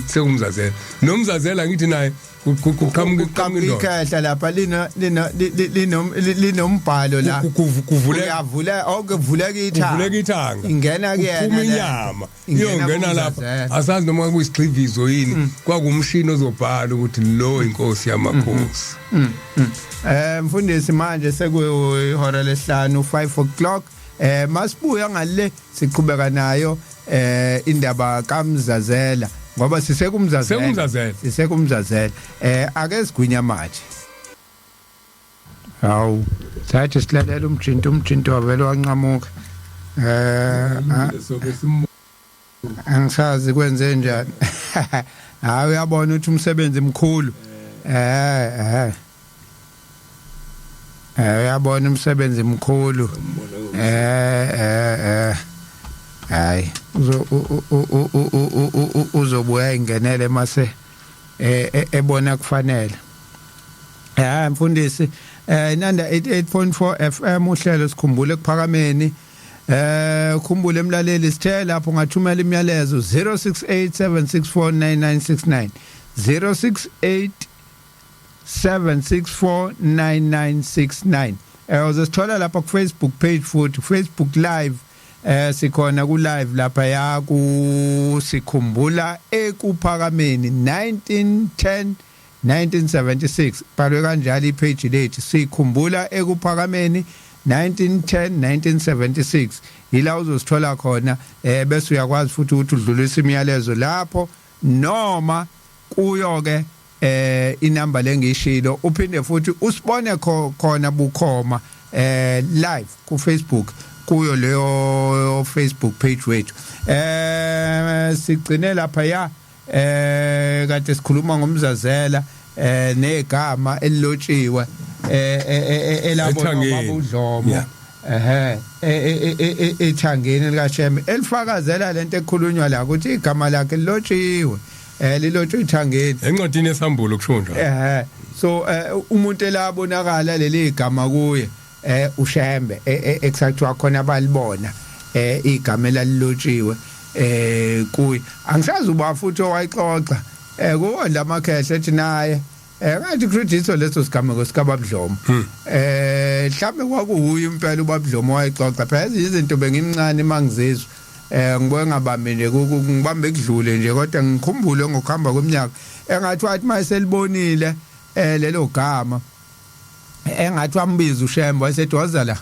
B: sekumzazela nomzazela, ngithi naye kuqhamuka
A: Kuqhamuka ikhehla lapha lino lino lino linombhalo la.
B: Kuvuleka.
A: Uyavula, okuvuleka ithanga.
B: Kuvuleka ithanga.
A: Ingena kuyena
B: kuphuma
A: le.
B: Inyama
A: Ingena
B: iyongena lapha.
A: kumzazela.
B: Asazi noma kuyisigxivizo yini, kwakumshini ozobhala ukuthi lo inkosi yamakhosi.
A: Mfundisi, manje sekuyihora lesihlanu, 5 o'clock. Masibuya ngale siqhubeka nayo indaba kaMzazela, ngoba sisekumzazela.
B: Sekumzazela.
A: Sisekumzazela. Ake sigwinya manje. Hawu, sathi silalela umjinto, umjinto wavela wanqamuka.
B: Sobe sim
A: Angisazi kwenze njani. Hayi, uyabona ukuthi umsebenzi mkhulu. Uyabona umsebenzi mkhulu. Hayi, uzo uzobuya ingenele mase ebona kufanele. Mfundisi, Inanda 88.4 FM, uhlelo sikhumbule ekuphakameni. Ukhumbule emlaleli, sithe lapho ungathumela imiyalezo 0687649969, 068 7649969. Uzosithola lapha ku Facebook page, futhi Facebook live, sikhona ku live lapha ya ku Sikhumbula Ekuphakameni 1910 1976, bhalwe kanjalo ipage lethu, Sikhumbula Ekuphakameni 1910 1976, ila uzosithola khona. Bese uyakwazi futhi ukuthi udlulise imiyalezo lapho noma kuyo ke inamba lengishilo, uphinde futhi usibone khona bukhoma live ku Facebook, kuyo leyo Facebook page wethu. Sigcine lapha ya kade sikhuluma ngomzazela negama elilotshiwe elabona
B: Ethangeni.
A: Baba uDlomo, ehhe, ethangeni likaShembe, elifakazela lento ekhulunywa la ukuthi igama lakhe lilotshiwe, lilotshwe ethangeni.
B: Encwadini yesambulo kusho njalo.
A: Ehhe, so umuntu elabonakala leli gama kuye uShembe, ekusathiwa khona balibona igama elalilotshiwe kuye. Angisazi uba futhi owayixoxa kuwo lamakhehle ethi naye ngathi kusho leso sigameko sikaBabudlomo, mhlambe kwakuhuye impela uBabudlomo wayixoxa. Phela ezinye izinto bengimncane mangizizwa, ngibuye ngabambi nje, ngibambe kudlule nje, kodwa ngikhumbule ngokuhamba kweminyaka engathi wathi mayiselibonile lelo gama, engathi wambiza uShembe, wayesethi waza la.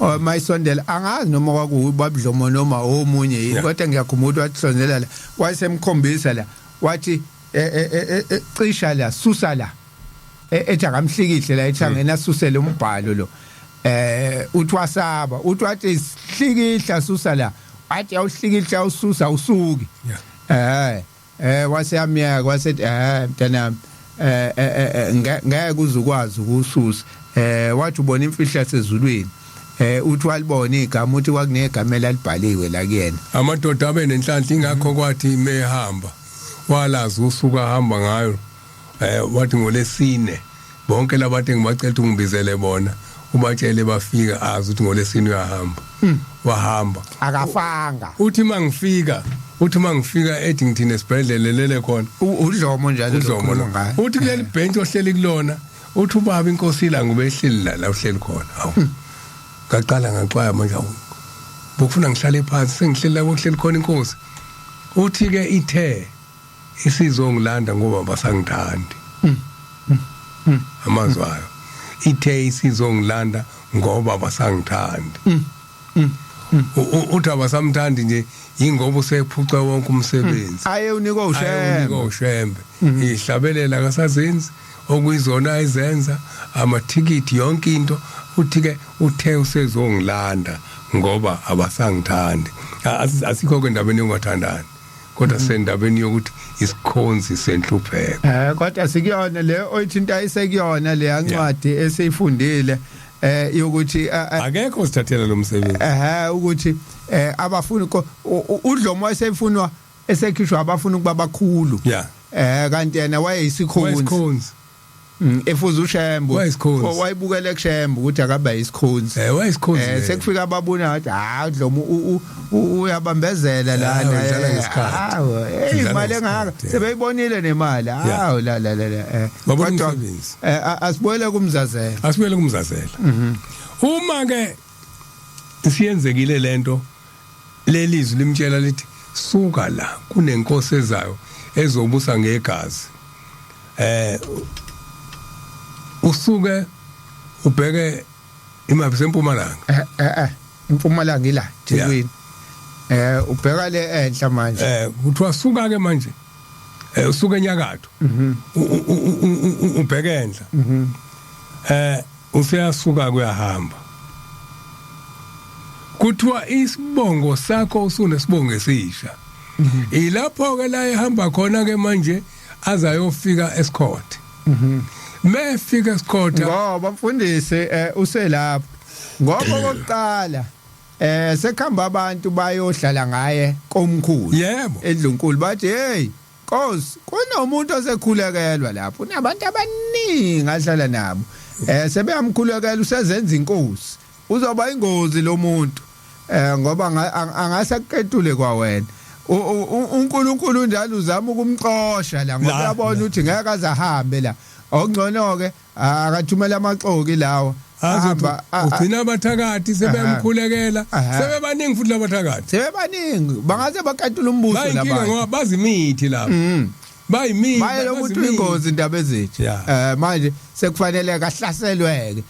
A: Oh, mayisondela, angazi noma kwakuwubabudlomo noma omunye yini, kodwa ngiyakhumbula ukuthi wathi sondela la, wayesemkhombisa la, wathi cisha la, susa la, ethi akamhlikihle la ethangeni, asusele umbhalo lo. Uthi wasaba, uthi wathi hlikihla, susa la, wathi awuhlikihla, ususa usuki. Waseyamiyeka, wasethi mntanami, ngeke uzukwazi ukususa. Wathi ubona imfihlo yasezulwini. Uthi walibona igama, uthi kwakunegama elalibhaliwe la kuyena.
B: Amadoda abe nenhlanhla, ingakho kwathi mehamba walazi usuku ahamba ngayo. Wathi ngolesine bonke labantu engibacela ukuthi ungibizele bona, ubatshele bafika, azi ukuthi ngolesine uyahamba, wahamba.
A: Akafanga.
B: Uthi mangifika ethi ngithine esibhedlela lele khona.
A: Udlomo njalo.
B: Udlomo lo.
A: Lokhuluma ngaye.
B: Uthi kuleli bench ohleli kulona, uthi ubaba inkosi ilanga ubehleli la la uhleli khona. Hawu, ngaqala ngaxwaya manje, hawu, bokufuna ngihlale phansi, sengihleli la kuhleli khona inkosi. Uthi ke ithe isizongilanda ngoba basangithandi, amazwi ayo, ithe isizongilanda ngoba basangithandi. Uthi abasamthandi nje ingoba usephuca wonke umsebenzi.
A: Aye unikwa uShembe.
B: Aye unikwa uShembe. Ihlabelela akasazenzi okuyizona ayizenza amathikithi yonke into uthi ke uthe usezongilanda ngoba abasangithandi. Asikho ke endabeni yokungathandani. Kodwa sendabeni yokuthi isikhonzi senhlupheko.
A: Kodwa sikuyona le oyithinta isekuyona le yancwadi esiyifundile yokuthi
B: akekho osithathela lo msebenzi.
A: Ukuthi abafuni uDlomo wayesefunwa esekhishwa abafuna ukuba bakhulu. Kanti yena wayeyisikhonzi. Efuza uShembe. Wayibukela kuShembe ukuthi akabe yisikhonzi.
B: Wayisikhonzi.
A: Sekufika ababona wathi ha uDlomo uyabambezela lana. Hawu, imali engaka sebeyibonile nemali. Hawu la la la.
B: Kodwa
A: asibuyele kuMzazela.
B: Asibuyele kuMzazela. Uma ke siyenzekile lento lelizwi limtshela lithi suka la kunenkosi ezayo ezobusa ngegazi. Usuke ubheke imaphi sempumalanga.
A: Impumalanga ila Thekwini. Ubheka le enhla manje.
B: Kuthiwa suka ke manje. Usuke enyakatho. Ubheke enhla. Useyasuka kuyahamba. Kuthiwa isibongo sakho usunesibongo esisha. Ilapho ke la ehamba khona ke manje azayofika esikhothe. Mefika esikhothe
A: ngoba mfundisi uselapho. Ngoba okokuqala sekuhamba abantu bayohlala ngaye komkhulu.
B: Yebo.
A: Endlunkulu bathi hey Nkosi kunomuntu osekhulekelwa lapho unabantu abaningi ahlala nabo. Sebeyamkhulekela usezenza inkosi. Uzoba ingozi lo muntu. Ngoba angase akuketule kwawena. uNkulunkulu njalo uzama ukumxosha la ngoba uyabona ukuthi ngeke azahambe la. Okungcono ke akathumela amaxoki lawo.
B: Ahamba ugcina abathakathi sebeyamkhulekela sebebaningi futhi labathakathi
A: sebebaningi bangaze bakatula umbuso
B: laba ngoba bazimithi lapha bayimithi
A: baye lo muntu ingozi indaba ezithi manje sekufanele kahlaselweke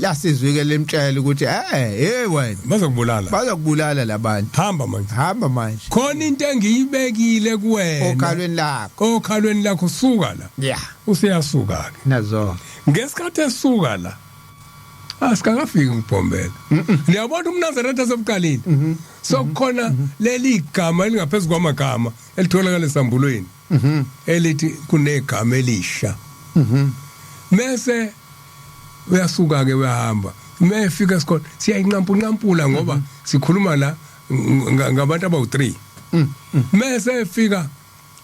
A: lasizwike lemtshela ukuthi hey wena
B: bazokubulala
A: bazokubulala labantu
B: hamba manje
A: hamba manje
B: khona into engiyibekile kuwena
A: okhalweni lakho
B: okhalweni lakho suka la
A: yeah
B: useyasuka ke
A: nazo
B: ngesikhathi esuka la asikakafiki ngibhombela niyabona umNazaretha sebuqalile so kukhona leli gama elingaphezulu kwamagama elitholakala esambulweni elithi kunegama elisha mese uyasuka ke uyahamba mefika esikhona siyayinqampunqampula ngoba sikhuluma la ngabantu abawu3 mese efika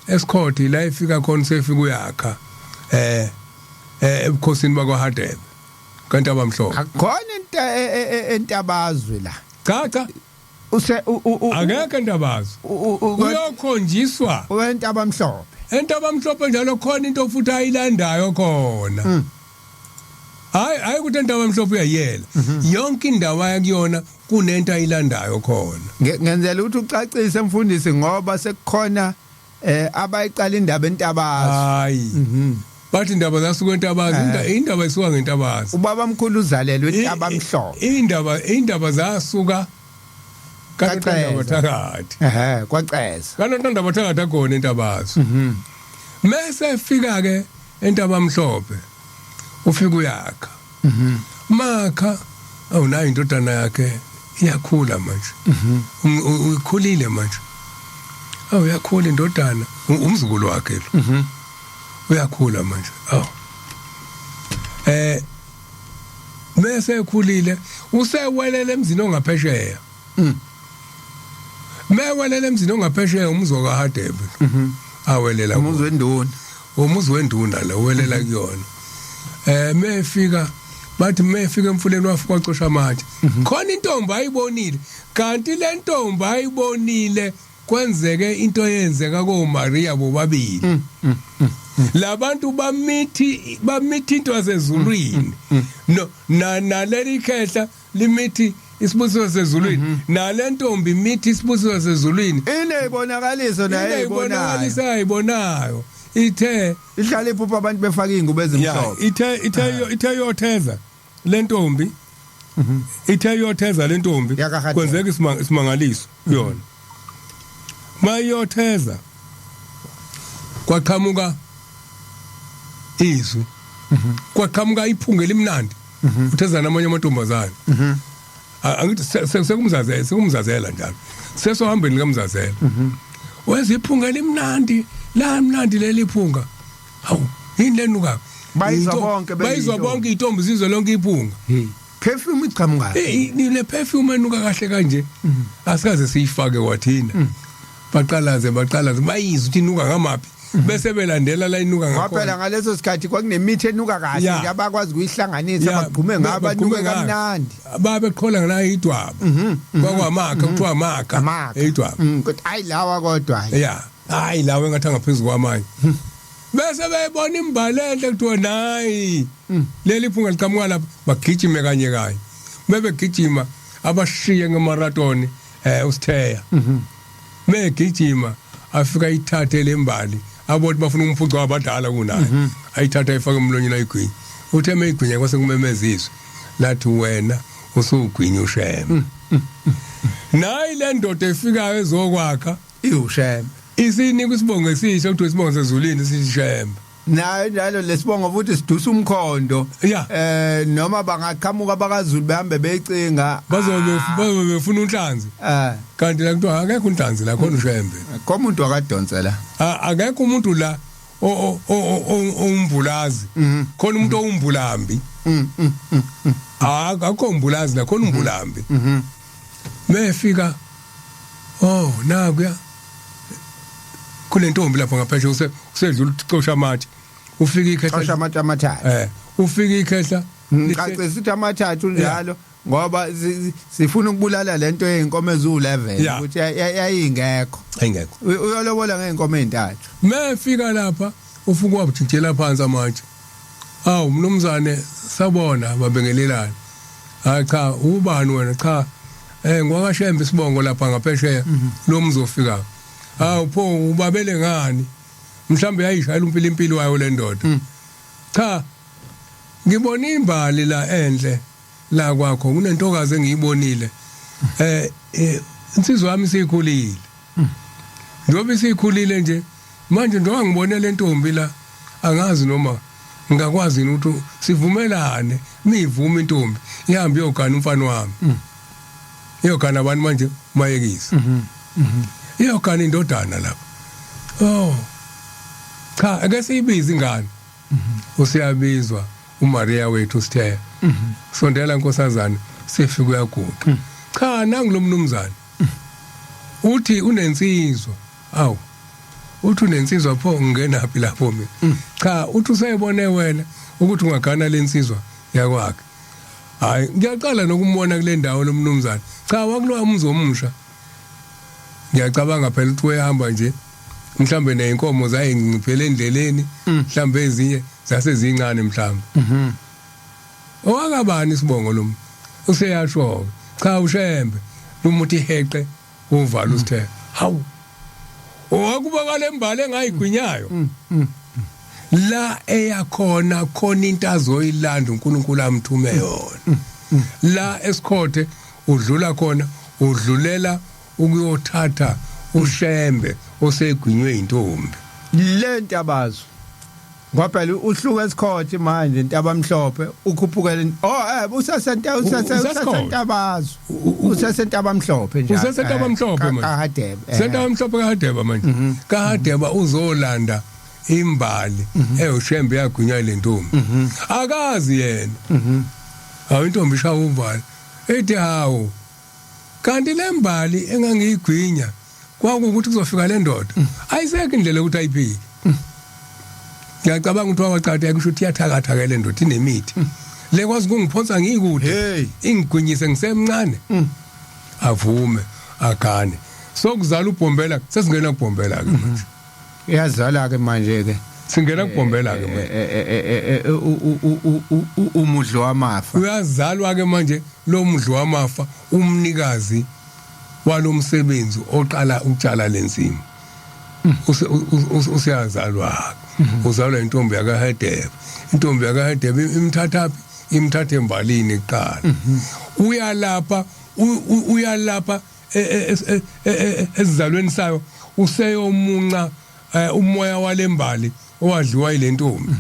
B: esikhodi la efika khona sefika uyakha ebukhosini bakwaHadebe kanti abamhlophe
A: akukhona into entabazwe la
B: cha cha
A: use
B: akekho entabazwe uyokhonjiswa
A: wentabamhlophe
B: entabamhlophe njalo khona into futhi ayilandayo khona hayi hayi ukuthi entabamhlophe uyayela yonke indawo ayakuyona kunento ayilandayo khona
A: ngenzela ukuthi ucacise mfundisi ngoba sekukhona abayiqala indaba entabazwe
B: hayi bathi indaba zasuka entabazwe indaba isuka ngentabazwe
A: ubaba mkhulu uzalelwe entabamhlophe
B: indaba zasuka kaNontandabathakathi
A: kwaCeza
B: kaNontandabathakathi akhona entabazwe mase efika ke entabamhlophe ufika uyakha makha awunayo indodana yakhe iyakhula manje uyikhulile manje uyakhula indodana umzukulu wakhe lo uyakhula manje awu mase ekhulile usewelele emzini ongaphesheya mewelele emzini ongaphesheya umuzi wakwaHadebe awelela
A: umuzi wenduna
B: umuzi wenduna lo welela kuyona mefika bathi mefika emfuleni wafika wacosha amatshe khona intombi ayibonile kanti le ntombi ayibonile kwenzeke into eyenzeka koMaria bobabili labantu bamithi into yasezulwini no naleli khehla limithi isibusiso sezulwini nalentombi imithi isibusiso sezulwini
A: inezibonakaliso naye
B: ibonakaliso ayibonayo ithe
A: ihlala iphupha abantu befaka ingubo ezimhlophe
B: ithe yotheza lentombi Ithe iyotheza le ntombi,
A: YakaHadebe.
B: kwenzeka isimangaliso kuyona. Mayiyotheza kwaqhamuka izwi, kwaqhamuka iphunga elimnandi, utheza namanye amantombazane. Angithi sekumzazela, sekumzazela njalo, sesohambeni likamzazela, wenza iphunga elimnandi, la mnandi leli phunga. Hawu, yini lenuka?
A: Bayizwa bonke
B: Bayizwa
A: beyintombi.
B: bonke intombi, zizwe lonke iphunga.
A: Hey, perfume iqhamuka.
B: Eh, le perfume enuka kahle kanje asikaze siyifake kwathina. Baqalaze, baqalaze, bayizwe ukuthi inuka ngamaphi, bese belandela la inuka
A: Ngoba phela
B: ngakhona.
A: ngaleso sikhathi kwakunemithi enuka kahle nje abakwazi ukuyihlanganisa, bagqume ngayo,
B: bagqume
A: banuke
B: ngayo.
A: kamnandi.
B: Babeqhola ngala idwaba, kwakwamakha, kuthiwa amakha
A: Amakha.
B: idwaba.
A: Kodwa hayi lawa, kodwa hayi.
B: Ya, hayi lawo engathi angaphezulu kwamanye. Bese beyibona imbali enhle, kuthiwa nayi leli phunga liqhamuka lapha, bagijime kanye kanye. Bebegijima abashiye ngemarathon uSitheya. Megijima afika ithathe lembali, abothi bafuna umphuca wabadala kunaye, ayithatha ayifake emlonyeni, ayigwinya. Uthe meyigwinya kwase kumemeziswa lathi, "Wena usugwinya uShembe." Nayi le ndoda efikayo ezokwakha
A: Iwushembe.
B: Isinika isibongo esisha, kuthiwa isibongo sezulwini, sithi Shembe.
A: Nayo njalo lesibongo futhi sidusa umkhondo. Noma bangaqhamuka bakaZulu behambe beyicinga.
B: Bazobe befuna unhlanzi, kanti la kuthiwa akekho unhlanzi la, khona uShembe.
A: Komuntu akadonsela.
B: Akekho umuntu la owumbulazi, khona umuntu owumbulambi. Akukho umbulazi la, khona umbulambi. Mefika, oh, nakuya kule ntombi lapha ngaphesheya, usedlula ucosha amatshe, ufika ikhehla.
A: Cosha amatshe amathathu.
B: Ufika ikhehla.
A: Ngicacisa ukuthi amathathu njalo ngoba sifuna ukubulala lento yey'nkomo eziwu-11 ukuthi yayingekho.
B: Ayingekho.
A: Uyolobola ngey'nkomo ey'ntathu.
B: Mefika lapha ufika wabujijela phansi amatshe. "Awu mnumzane, sabona." Babengelelana. "Hayi cha, ubani wena?" "Cha, ngwakaShembe isibongo lapha ngaphesheya lo mzofika." "Hawu pho, ubabele ngani?" Mhlambe yayishayela umpilimpili wayo le ndoda. "Cha, ngibona imbali la enhle la kwakho, kunentokazi engiyibonile. Insizwa yami isikhulile, njengoba isikhulile nje manje, njengoba ngibone le ntombi la, angazi noma ngingakwazi yini ukuthi sivumelane, mivuma intombi ihambe iyogana umfana wami." Iyogana abantu manje, mayekisa iyogana indodana lapha. "Oh cha, ake siyibize ingane." Usiyabizwa uMaria wethu sithe, "Sondela nkosazana." Sifika uyaguqa. "Cha, nangu lo mnumzane uthi unensizwa." "Awu, uthi unensizwa pho, ngingenaphi lapho mina?" "Cha, uthi usayibone wena ukuthi ungagana lensizwa yakwakhe." "Hayi, ngiyaqala nokumbona kule ndawo lo mnumzane." "Cha, wakulowa umuzi omusha." Ngiyacabanga phela ukuthi uyahamba nje, mhlambe nezinkomo zayinciphele endleleni, mhlambe ezinye zase zincane mhlambe. "Owakabani isibongo lo?" Useyasho, "Cha, uShembe." Lumuntu iheqe uvala usithe, "Hawu, owakuba kale mbali engayigwinyayo la eyakhona, khona into azoyilanda uNkulunkulu amthume yona la esikhothe, udlula khona, udlulela ukuyothatha uShembe osegwinywe intombi."
A: Le ntabazo, ngoba phela uhluka esikhothe manje, Ntabamhlophe, ukhuphukele, oh usasenta usasentabazwe, usasentabamhlophe nje.
B: Usesentabamhlophe manje.
A: KaHadebe.
B: Sentabamhlophe kaHadeba manje, kaHadeba uzolanda imbali eyoShembe yagwinywa le ntombi, akazi yena. Hawu, intombi ishaya uvalo, ethi, "Hawu, kanti le mbali engangiyigwinya kwakuwukuthi kuzofika le ndoda." Ayisekho indlela yokuthi ayiphike. Ngiyacabanga ukuthi wawacatha kusho ukuthi iyathakatha ke le ndoda, inemithi le kwazi kungiphonsa ngikude, ingigwinyise ngisemncane. Avume agane, sokuzala ubhombela, sesingena kubhombela ke manje.
A: Iyazala ke manje ke.
B: Singena kubhombela ke manje.
A: Umudlo wamafa.
B: Uyazalwa ke manje lo mudlo wamafa, umnikazi walomsebenzi oqala ukutshala lensimi. Usiyazalwa, uzalwa intombi yakaHedebe. Intombi yakaHedebe imthathaphi? Imthathe embalini kuqala. Uyalapha uyalapha esizalweni sayo, useyomunca umoya walembali owadliwa ilentombi.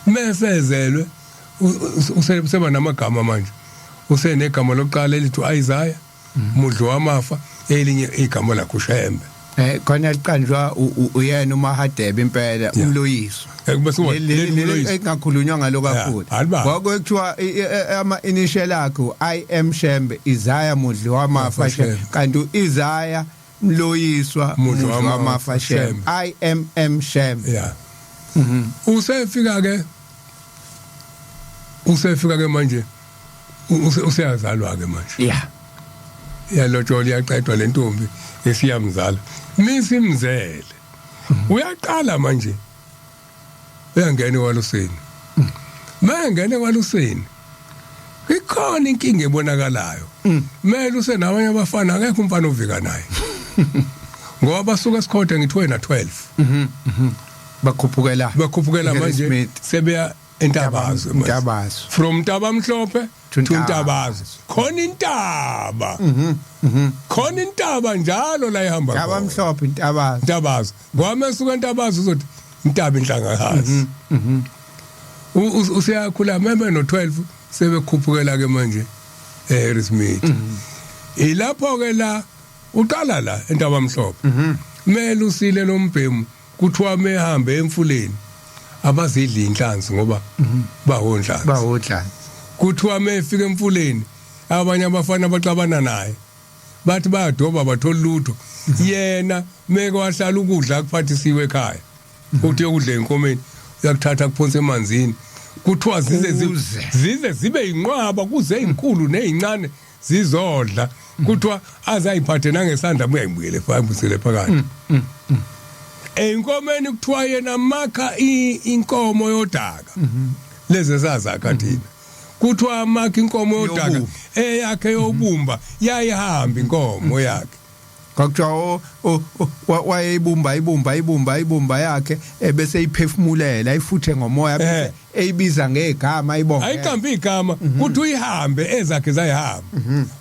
B: Mesezelwe useba namagama manje, usenegama lokuqala elithi Isaiah Mudli wamafa, elinye igama lakhe uShembe.
A: Khona liqanjwa uyena uMahadebe impela, umloyiso.
B: Bese
A: leli engakhulunywa ngalo kakhulu. Ngoko kuthiwa ama initial akhe I M Shembe, Isaiah Mudli wamafa Shembe, kanti uIsaiah Mloyiswa Mudli wamafa Shembe, I M M Shembe.
B: Yeah. Usefika ke, usefika ke manje, useyazalwa ke manje. Yalotshola, iyaqedwa lentombi esiyamzala, misimzele uyaqala manje uyangena kwaluseni. Mayengena kwaluseni ikhona inkinga ebonakalayo. Mele usenabanye abafana, akekho umfana ovika naye ngoba basuka esikhothe ngithi wena 12.
A: Bakhuphukela.
B: Bakhuphukela manje, sebeya eNtabazwe
A: manje. Ntabazwe.
B: From Ntabamhlophe to Ntabazwe khona intaba, khona intaba njalo la ihamba
A: khona. Ntabamhlophe, Ntabazwe.
B: Ntabazwe, ngoba mesuka eNtabazwe uzothi intaba inhlangakazi. Useyakhula meme no 12, sebekhuphukela ke manje eHarrismith. Ilapho ke la uqala la eNtabamhlophe. Mele usile lombhemu, kuthiwa mehambe emfuleni abazidli inhlanzi ngoba bahonhlanzi.
A: Bawodla.
B: Kuthiwa mefika emfuleni abanye abafana baxabana naye, bathi bayadoba, bathola lutho. Yena meke wahlala ukudla akuphathisiwe ekhaya, uthi uyokudla enkomeni, uyakuthatha kuphonsa emanzini. Kuthiwa zize
A: Kuze.
B: Zize zibe inqwaba, kuze izinkulu nezincane zizodla. Kuthiwa azayiphathe nangesandla, buye ayibuyele ayibuyisele phakathi eyinkomeni. Kuthiwa yena makha inkomo yodaka lezi esazakha thina, kuthiwa makha inkomo yodaka
A: Yobumba.
B: Eyakhe yobumba, yayihamba inkomo yakhe.
A: Kwakuthiwa wayeyibumba ibumba ibumba ibumba yakhe, ebese iphefumulela, ayifuthe ngomoya, bese eyibiza ngegama, ayibonge.
B: Ayiqambi igama, kuthi uyihambe ezakhe zayihamba.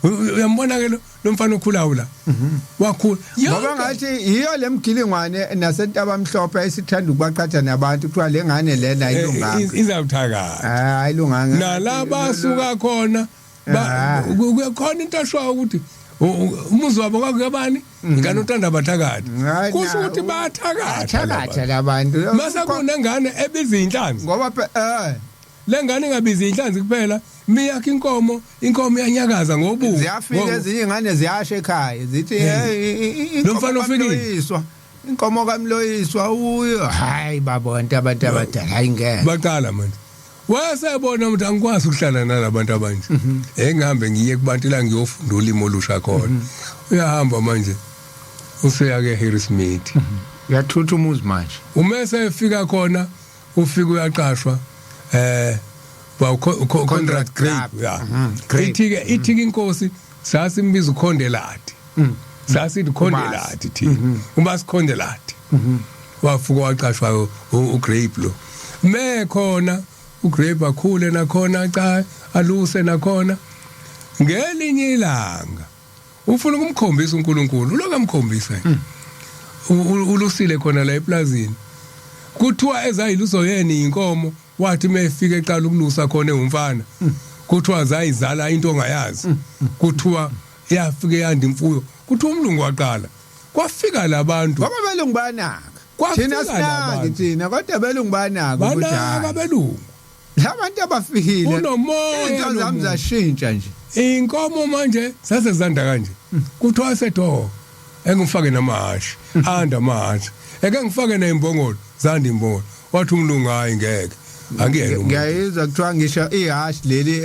B: Uyambona ke lo mfana okhulayo la, wakhula.
A: Ngoba ngathi yiyo le mgilingwane nasentaba mhlophe ayisithanda ukubaqhatha nabantu, kuthiwa le ngane lena ayilunganga.
B: Izawuthakatha.
A: Ah, ayilunganga.
B: Nalaba suka khona kukhona into ashoyo ukuthi umuzi wabo kwakuyabani ingane uthanda abathakathi.
A: Hayi,
B: Kusho ukuthi bayathakatha.
A: Thakatha labantu.
B: Mase kunengane ebiza inhlanzi.
A: Ngoba
B: Le ngane ingabizi inhlanzi kuphela, miyakho inkomo, inkomo iyanyakaza ngobubu.
A: Ziyafika ezinye ingane ziyasha ekhaya, zithi hey.
B: Lo mfana ufikile.
A: ufikile, inkomo kaMloyiswa uyo. Hayi, babonke abantu abadala, hayi ngeke.
B: Baqala manje, wasebona ukuthi angikwazi ukuhlala nalabantu abanje, engihambe ngiye kubantu la ngiyofunda ulimi olusha khona. Uyahamba manje, useya ke Harrismith.
A: Uyathutha umuzi manje.
B: Uma efika khona, ufika uyaqashwa ba contract Grape, ya.
A: Grape.
B: Ithi ke inkosi sasimbiza uKhondelati, sasithi Khondelati thina, uma sikhondelati. Wafuka waqashwa uGrape lo, me khona uGrape akhule nakhona, cha, aluse nakhona. Ngelinye ilanga ufuna ukumkhombisa uNkulunkulu, uloku amkhombisa nje. Ulusile khona la eplazini, kuthiwa ezayiluso yena inkomo, wathi mayefika eqala ukulusa khona ewumfana, kuthiwa zayizala into ongayazi. Kuthiwa yafike yanda imfuyo. Kuthiwa umlungu waqala kwafika labantu.
A: Ngoba belungu banaka.
B: Kwafika
A: Thina sinaki
B: labantu.
A: thina, kodwa belungu banaka ukuthi
B: banaka
A: hayi,
B: belungu.
A: Labantu abafikile
B: Unomoya
A: into
B: lo
A: zami
B: muntu.
A: zashintsha nje.
B: Inkomo manje sasezanda kanje. Kuthiwa setho engifake namahashi, anda amahashi, eke ngifake nezimbongolo, zanda imbongolo. Wathi umlungu, hayi, ngeke, angiyena umuntu.
A: Ngiyayizwa, kuthiwa ngisho ihashi leli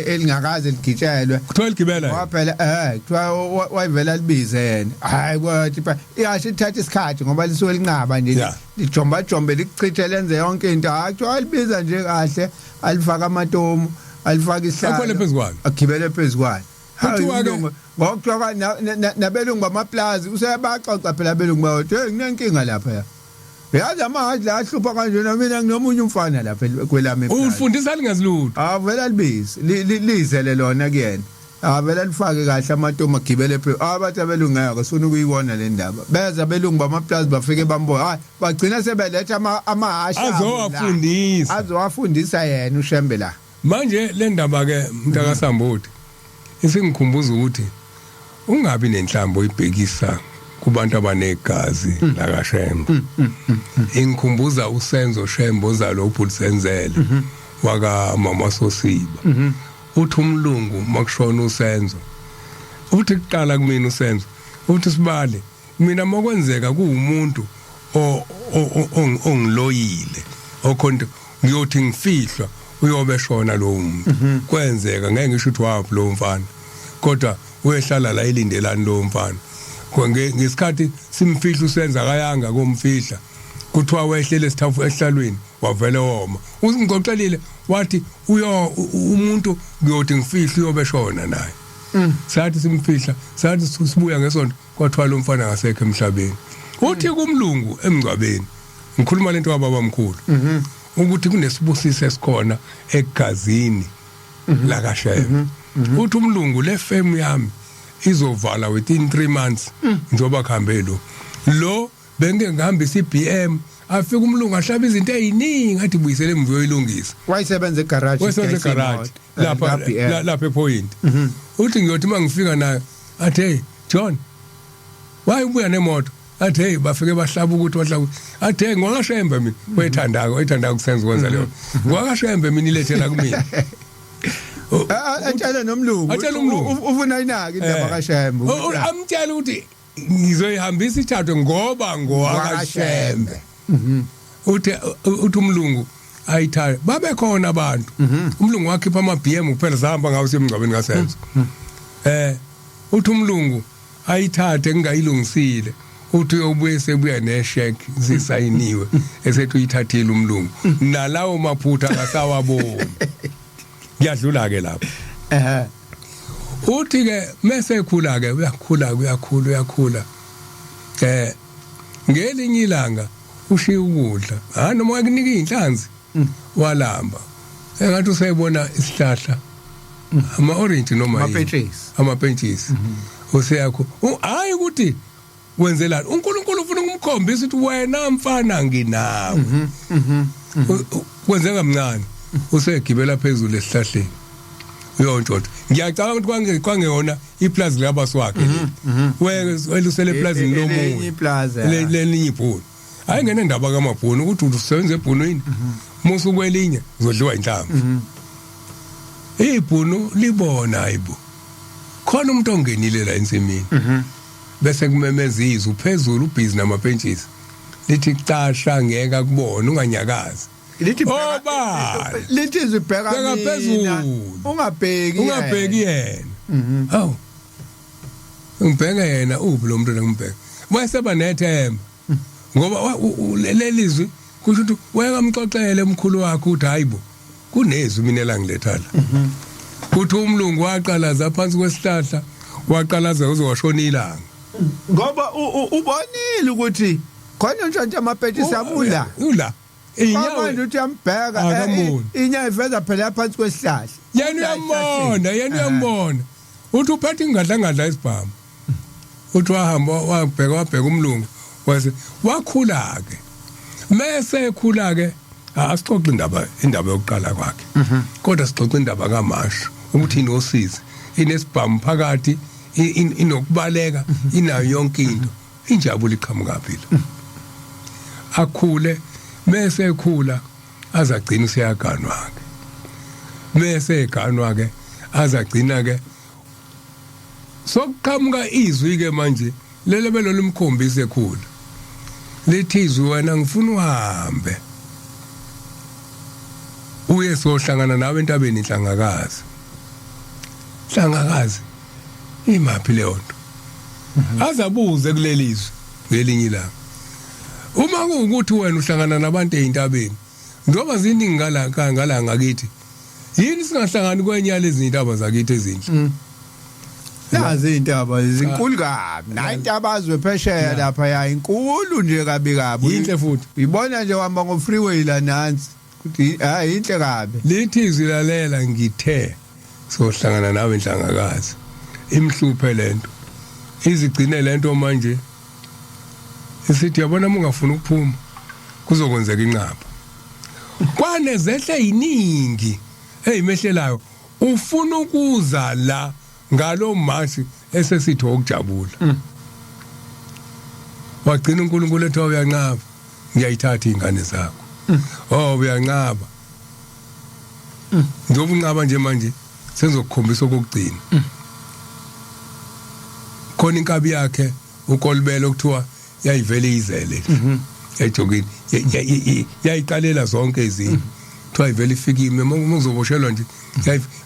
A: elingakaze ligitshelwe
B: Kuthiwa ligibela yena.
A: Waphela kuthiwa wayivela libize yena. Hayi, kwathi ihashi lithatha isikhathi ngoba lisuke linqaba nje, lijomba jombe, likuchithe, lenze yonke into. Hayi, kuthiwa alibiza nje kahle, alifaka amatomu, alifaka isihlalo,
B: Akhwele phezu kwalo.
A: Agibele phezu kwalo.
B: Kuthiwa-ke-
A: Ngokuthiwa nabelungu bamaplazi useyabaxoxa phela abelungu, bayothi hey, kunenkinga lapha ya. Uyazi amahhashi la ahlupha kanjena, mina nginomunye umfana lapha kwelami ipulazi.
B: Ulifundisa lingazilutho.
A: Avela libize lizele lona kuyena, avela lifake kahle amatomu, agibele phe. Abathi abelungu ngeke sifuna ukuyibona le ndaba. Beza abelungu bamaplazi, bafike bambona, hayi, bagcina sebeletha amahhashi abo la.
B: Azowafundisa.
A: Azowafundisa yena uShembe la.
B: Manje le ndaba ke, mntaka Samboti, isingikhumbuza ukuthi ungabi nenhlambo oyibhekisa kubantu abanegazi lakaShembe. Ingikhumbuza uSenzo Shembe, ozalo ubhuti Senzele waka mama Sosiba. Uthi umlungu makushona uSenzo, uthi kuqala kumina uSenzo, uthi sibale mina makwenzeka kuwumuntu ongiloyile okhonto, ngiyothi ngifihlwa uyobe shona lowo muntu. Kwenzeka, ngeke ngisho ukuthi waphi lowo mfana, kodwa uyehlala la elindelani lowo mfana. Ngesikhathi simfihla uSenza, akayanga komfihla, kuthiwa wehlele esithafu ehlalweni, wavele woma. Usingixoxelile wathi uyo umuntu kuyothi ngifihla uyobe shona naye. Sathi simfihla, sathi sibuya ngesonto, kwathiwa lo mfana ngasekho emhlabeni. Uthi kumlungu emngcwabeni, ngikhuluma lento kababa mkhulu, ukuthi kunesibusiso esikhona egazini lakaShembe. Uthi umlungu, le firm yami izovala within 3 months njoba kuhambe lo lo bengeke ngihambisa iBM. Afika umlungu ahlaba izinto eziningi, athi buyisele emuva uyoyilungisa.
A: Wayisebenza egarage.
B: Wayesebenza egarage lapha lapha ePoint. Uthi ngiyothi mangifika nayo, athi, "Hey John, why ubuya nemoto?" Athi, "Hey, bafike bahlaba ukuthi bahlaba." Athi, "Hey, ngwakaShembe mina." Wayethandaka, wayethandaka kusenza kwenza leyo. "NgwakaShembe mina, ilethela kumina."
A: Atshele nomlungu.
B: Atshele umlungu.
A: Ufuna inaki indaba kaShembe.
B: Amtshela ukuthi ngizoyihambisa ithathwe ngoba ngowakaShembe. Uthi umlungu ayithathe, babe khona abantu. Umlungu wakhipha ama BM kuphela, sahamba ngawo semngcwabeni kaSenzo. Uthi umlungu ayithathe ngingayilungisile, uthi uyobuye sebuya neshek zisayiniwe, esethi uyithathile umlungu, nalawo maphutha akasawaboni. Ngiyadlula ke lapho. Uthi ke mase ekhula ke, uyakhula, uyakhula, uyakhula. Ngelinye ilanga ushiya ukudla, ha, noma wakunika inhlanzi, walamba, engathi usayibona isihlahla ama orange noma yini.
A: Amapentshisi.
B: Amapentshisi useyakho. Hayi, ukuthi wenzelani, uNkulunkulu ufuna ukumkhombisa ukuthi wena mfana nginawe. Kwenzeka mncane, usegibela phezulu esihlahleni uyontshontsha. Ngiyacabanga ukuthi kwangeyona iplazi likabasi wakhe leli, welusele eplazini
A: Elinye
B: lomunye
A: iplaza.
B: Lelinye ibhunu. Hayi, ngene ndaba kamabhunu ukuthi usebenza ebhunwini, musu kwelinye uzodliwa inhlamvu. Ibhunu libona, hayibo, khona umuntu ongenile la ensimini. Bese kumemeza izwi phezulu, ubhizi namapentshisi, lithi, "Casha, ngeke akubone, unganyakazi."
A: Lithi bheka.
B: Obala.
A: Lithi izibheka
B: Bheka
A: mina.
B: Phezulu.
A: Ungabheki.
B: Ungabheki yena. Hawu, ngibheke yena uphi lo muntu engibheka? Wayeseba nethemba ngoba leli zwi kusho ukuthi wayekamxoxele umkhulu wakhe ukuthi hayibo, kunezwi mina elangiletha la. Kuthi umlungu waqalaza phansi kwesihlahla, waqalaza uze washona ilanga.
A: Ngoba ubonile ukuthi khona untshontsha amapentshisi abula.
B: Ula inyawo.
A: Manje uthi uyambheka,
B: Akamboni.
A: inyawo iveza phela phansi kwesihlahla.
B: Yena uyambona, yena uyambona. Uthi uphethe ingadla ngadla isibhamu. Uthi wahamba wabheka, wabheka umlungu, wase wakhula ke. Mase ekhula ke, asixoxe indaba yokuqala kwakhe, kodwa sixoxe indaba kaMashu ukuthi inosizi, inesibhamu phakathi, inokubaleka, inayo yonke into. Injabulo iqhamuka phi la? Akhule, mase ekhula azagcina useyaganwa ke. Mase eganwa ke, azagcina ke sokuqhamuka izwi ke manje lelebelo limkhombisa ekhula, lithi izwi, "Wena ngifuna uhambe uye sohlangana nawe entabeni Inhlangakazi." Hlangakazi imaphi leyo nto? Azabuze kulelizwe ngelinye ilanga, uma kuwukuthi wena uhlangana nabantu eyintabeni, njengoba ziningi ngala ngala ngakithi, yini singahlangani kwenye yalezi ntaba zakithi ezinhle?
A: Nazi intaba izinkulu kabi. Nayi intaba azwe phesheya lapha ya inkulu nje kabi kabi.
B: Yinhle futhi.
A: Uyibona nje uhamba ngo freeway la nansi. Kuthi hayi inhle kabi.
B: Lithi zilalela ngithe sohlangana nawe inhlangakazi. Imhluphe lento. Izigcine lento manje. Isithi yabona uma ungafuni ukuphuma kuzokwenzeka inqaba. Kwanezehle iningi eyimehlelayo ufuna ukuza la ngalo mashi esesithi okujabula. Wagcina uNkulunkulu ethi uyanqaba ngiyayithatha izingane zakho. Oh uyanqaba. Njengoba unqaba nje manje sengizokukhombisa okokugcina. Khona inkabi yakhe ukolibelo kuthiwa yayivele izele ejokini yayiqalela zonke izinto. Kuthiwa ivele ifike ime uma uzoboshelwa nje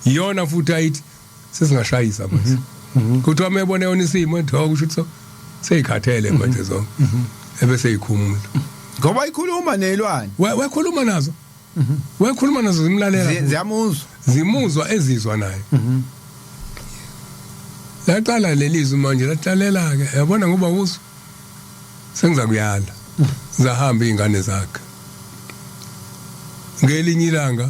B: iyona futhi ayithi sesingashayisa manje. Kuthiwa mebone yona isimo ethi kusho ukuthi seyikhathele manje zonke. Ebese ikhumula.
A: Ngoba ikhuluma nezilwane.
B: Wekhuluma nazo. Wekhuluma nazo zimlalela.
A: Ziyamuzwa.
B: Zimuzwa ezizwa naye. Laqala lelizwi manje lahlalela ke yabona ngoba uzwa sengiza kuyala. Zahamba izingane zakhe. Ngelinye ilanga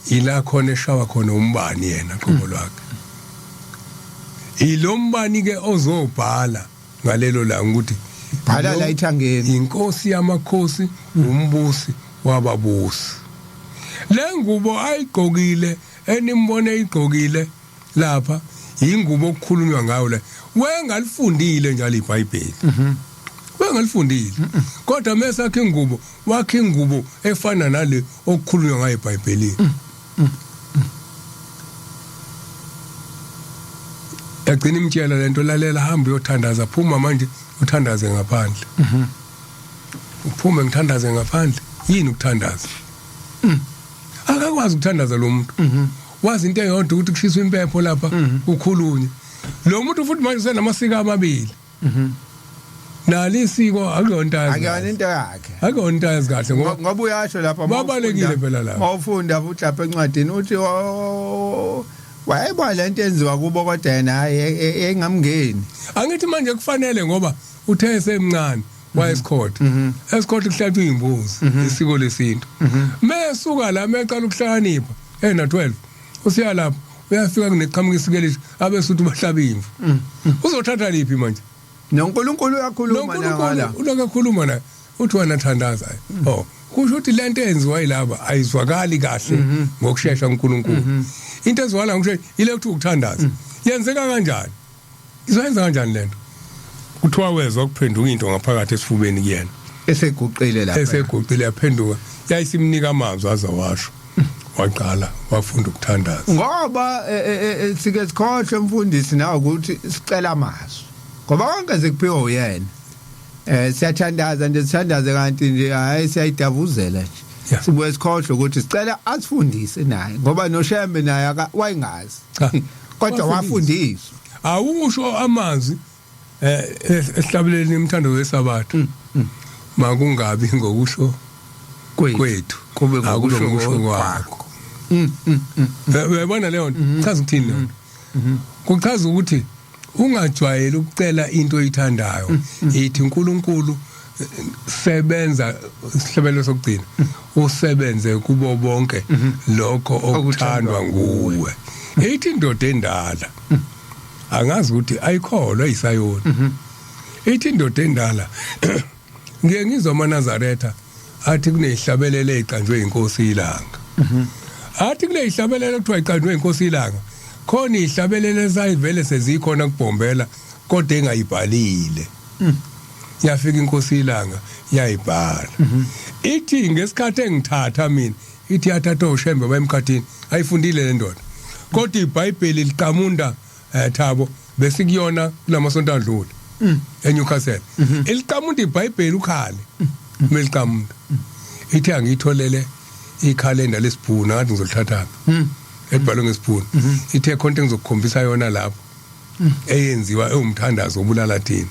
B: ila khona eshawa khona umbani yena qobo lwakhe. Ilombani ke ozobhala ngalelo langa ukuthi
A: bhala la ithangeni
B: inkosi yamakhosi umbusi wababusi. Le ngubo ayigqokile enimbone igqokile lapha ingubo okukhulunywa ngayo le wengalifundile njalo iBhayibheli. Wengalifundile. Kodwa mesakhe ingubo wakhe ingubo efana nale okukhulunywa ngayo eBhayibhelini. Yagcina imtshela lento lalela hamba uyothandaza phuma manje uthandaze ngaphandle. Uphume ngithandaze ngaphandle yini ukuthandaza? Akakwazi ukuthandaza lo muntu. Wazi into eyodwa ukuthi kushiswa impepho lapha kukhulunywe. Lo muntu futhi manje usenamasiko amabili. Nali isiko akuyonto ayazi.
A: Akuyona into yakhe.
B: Akuyona into ayazi kahle
A: ngoba uyasho lapha
B: babalekile phela lapha.
A: Mawufunda futhi lapha encwadini uthi wayebona lento enziwa kubo kodwa yena hayi engamngeni.
B: Angithi manje kufanele ngoba uthe esemncane wayesikhotha. Esikhotha kuhlatshwa imbuzi isiko lesintu. Mesuka la meqala ukuhlakanipha ena 12 usiya lapho uyafika kuneqhamuka isikelisho abesuthi bahlaba imvu. Uzothatha liphi manje?
A: NoNkulunkulu uyakhuluma
B: naye. Uloku ekhuluma naye uthi wena thandaza. Oh kusho ukuthi lento eyenziwa yilaba ayizwakali kahle ngokusheshsha uNkulunkulu. Into ezwakala ngokusheshsha ile kuthi ukuthandaza. Yenzeka kanjani? Izoyenza kanjani lento? Kuthiwa wezwa kuphenduka into ngaphakathi esifubeni kuyena.
A: Eseguqile lapha.
B: Eseguqile yaphenduka yayisimnika amazwi azawasho. Waqala wafunda ukuthandaza.
A: Ngoba sike sikhohle umfundisi nawe ukuthi sicela amazwi. Ngoba konke sikuphiwa uyena. Siyathandaza nje sithandaze kanti nje hayi siyayidavuzela nje. Sibuye sikhohle ukuthi sicela asifundise naye ngoba noShembe naye wayingazi. Kodwa wafundiswa.
B: Awusho amazwi esihlabeleni imithando wesabatha. Makungabi ngokusho kwethu
A: kube ngokusho kwakho.
B: Uyayibona leyo nto? Chaza ukuthini leyo nto? Kuchaza ukuthi ungajwayeli ukucela into oyithandayo. Ithi uNkulunkulu sebenza isihlabelo sokugcina usebenze kubo bonke lokho okuthandwa nguwe. Ithi indoda endala angazi ukuthi ayikholwa isayoni. Ithi indoda endala ngiye ngizwa amaNazaretha athi kunezihlabelelo eziqanjwe inkosi ilanga. Athi kunezihlabelelo kuthiwa iqanjwe inkosi ilanga khona izihlabelelo esayivele sezikhona kubhombela kodwa engayibhalile. Yafika inkosi ilanga yayibhala. Ithi ngesikhathi engithatha mina ithi yathatha oShembe bayemkhathini ayifundile le ndoda. Kodwa iBhayibheli liqamunda Thabo besikuyona kulamasonto adlule. eNewcastle. Iliqamunda iBhayibheli ukhale. Meliqamunda. Ithi angiyitholele ikhalenda lesibhunu ngathi ngizolithatha. Ebhalwe ngesibhunu. Ithe khonto engizokukhombisa yona lapho. Eyenziwa ewumthandazo obulala thina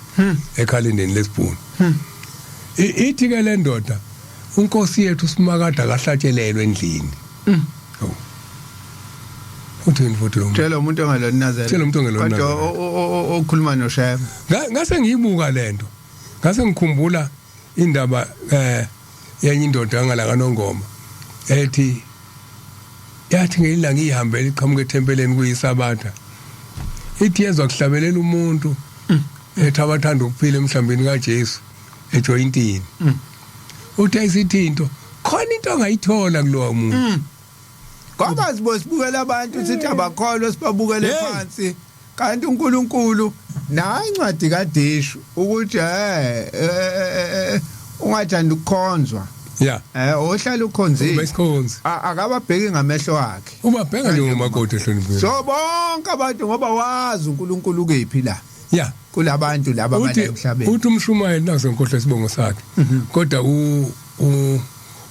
B: ekhalendeni lesibhunu. Ithi ke le ndoda unkosi yethu simakade akahlatshelelwe endlini. Uthini futhi lo muntu?
A: Tshela umuntu ongelona Nazareth.
B: Tshela umuntu ongelona
A: Kodwa
B: Nazareth.
A: okhuluma noShembe.
B: Ngase ngiyibuka lento, ngase ngikhumbula indaba yenye indoda ngala kaNongoma ethi yathi ngelanga ihambele iqhamuka ethempeleni kuyisabatha, ithi yezwa kuhlabelela umuntu ethi abathanda ukuphila emhlambini kaJesu ejoyintini. Uthi ayisithi into khona into angayithola kulowa muntu.
A: Ngoba sibo sibukela abantu sithi abakholwa, sibabukele
B: Hey.
A: phansi, kanti uNkulunkulu nayi incwadi kaDishu ukuthi ungathanda ukukhonzwa, ohlala ukhonzile.
B: Besikhonzi.
A: Akababheki ngamehlo akhe.
B: Ubabheka njengomakoti ehloniphile.
A: So bonke abantu, ngoba wazi uNkulunkulu kephi la kulabantu laba
B: uthi
A: abala emhlabeni.
B: Uthi umshumayeli, naso ngikhohlwa isibongo sakhe, kodwa u u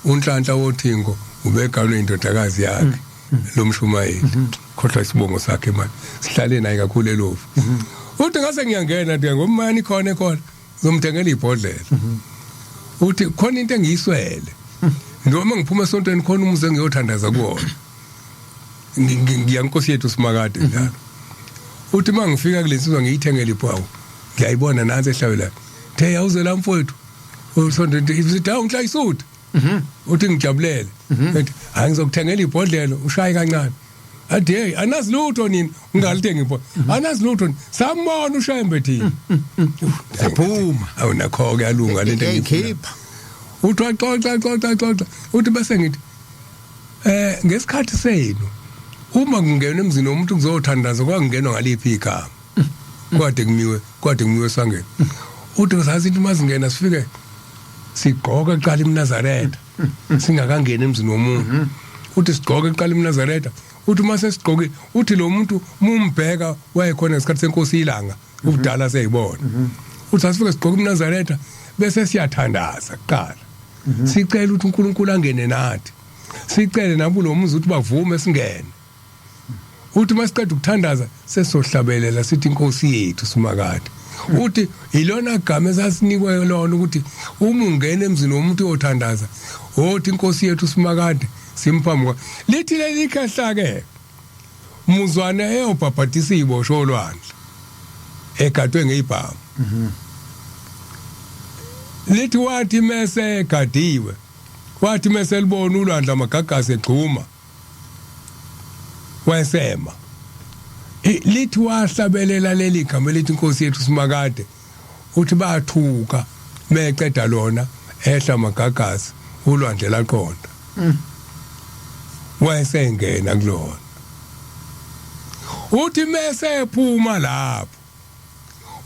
B: uNhlanhla woThingo ubeganwe indodakazi yakhe lo mshumayeli, khohlwa isibongo sakhe manje, sihlale naye kakhulu elovu. Uthi ngase ngiyangena nje ngomani khona khona ngizomthengela ibhodlela. Uthi khona into engiyiswele noma ngiphuma esontweni, khona umuzi engiyothandaza kuwona. Ngiya Nkosi yethu simakade njalo. Uthi mangifika kulensizwa ngiyithengele ibhawu, ngiyayibona nansi ehlabela the yawuze la mfowethu usonto ithi hawu nhlayisuthi. Uthi ngijabulele, ethi hayi ngizokuthengela ibhodlela, ushaye kancane, athi hey anazi lutho nini, ungalithengi ibhodlela, anazi lutho nini, sambona uShembe thina.
A: Saphuma.
B: Awu nakho ke yalunga lento engiyifuna.
A: Eyikhipha.
B: Uthi waxoxa xoxa xoxa, uthi bese ngithi ngesikhathi senu uma kungena emzini womuntu kuzothandaza kwakungenwa ngaliphi igama? Kwade kumiwe esangeni. Uthi sathi into mazingena sifike sigqoke kuqala imNazaretha singakangeni emzini womuntu. Uthi sigqoke kuqala imNazaretha. Uthi uma sesigqoke, uthi lo muntu mumbheka wayekhona ngesikhathi senkosi ilanga, ubudala seyibona. Uthi asifike sigqoke imNazaretha bese siyathandaza kuqala, sicela ukuthi uNkulunkulu angene nathi, sicele nabo lo muzi ukuthi bavume singene. Uthi masiqeda ukuthandaza sesohlabelela sithi inkosi yethu simakade. Uthi ilona gama esasinikwe lona ukuthi uma ungena emzini womuntu uyothandaza othi inkosi yethu simakade simphambi. Lithi leli khehla ke muzwane eyobhabhadisa iboshwe olwandle egadwe ngezibhamu, lithi wathi mese egadiwe, wathi mese libona ulwandle amagagasi egxuma wesema. Lithi wahlabelela leli gama elithi inkosi yethu simakade. Uthi bathuka meqeda lona ehla amagagasi, ulwandle laqonda, wayesengena kulona. Uthi mese ephuma lapho,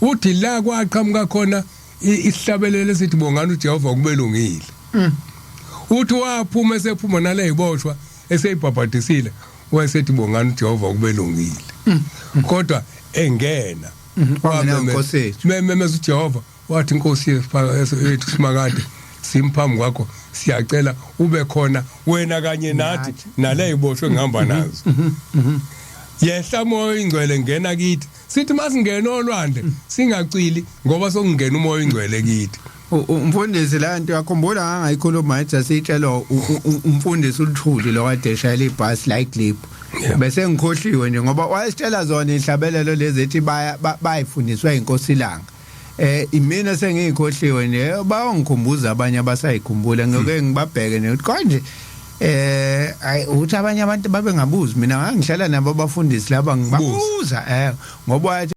B: uthi la kwaqhamuka khona isihlabelelo esithi bongani uJehova kubelungile. Uthi waphuma esephuma nale iboshwa eseyibhabhadisile, wayesethi bongani uJehova kubelungile, kodwa engena
A: Wangena Nkosi yethu.
B: Mememeza uJehova wathi inkosi yethu simakade simphambi kwakho, siyacela ube khona wena kanye nathi nale iboshwe ngihamba nazo. Yehla moya ingcwele, ngena kithi, sithi masingena olwandle singacwili ngoba sokungena umoya ingcwele kithi.
A: Umfundisi la nto yakhumbula ngangayikhuluma ethi asitshelwa umfundisi uLuthuli lo kade eshayela ibhasi la iClip. Bese ngikhohliwe nje ngoba wayesitshela zona inhlabelelo lezi ethi baya bayifundiswa inkosi ilanga. Imina sengiyikhohliwe nje, bayongikhumbuza abanye abasayikhumbula, ngeke ngibabheke nje ukuthi konje ayi ukuthi abanye abantu babe ngabuzi. Mina ngangihlala nabo abafundisi laba ngibabuza ngoba wathi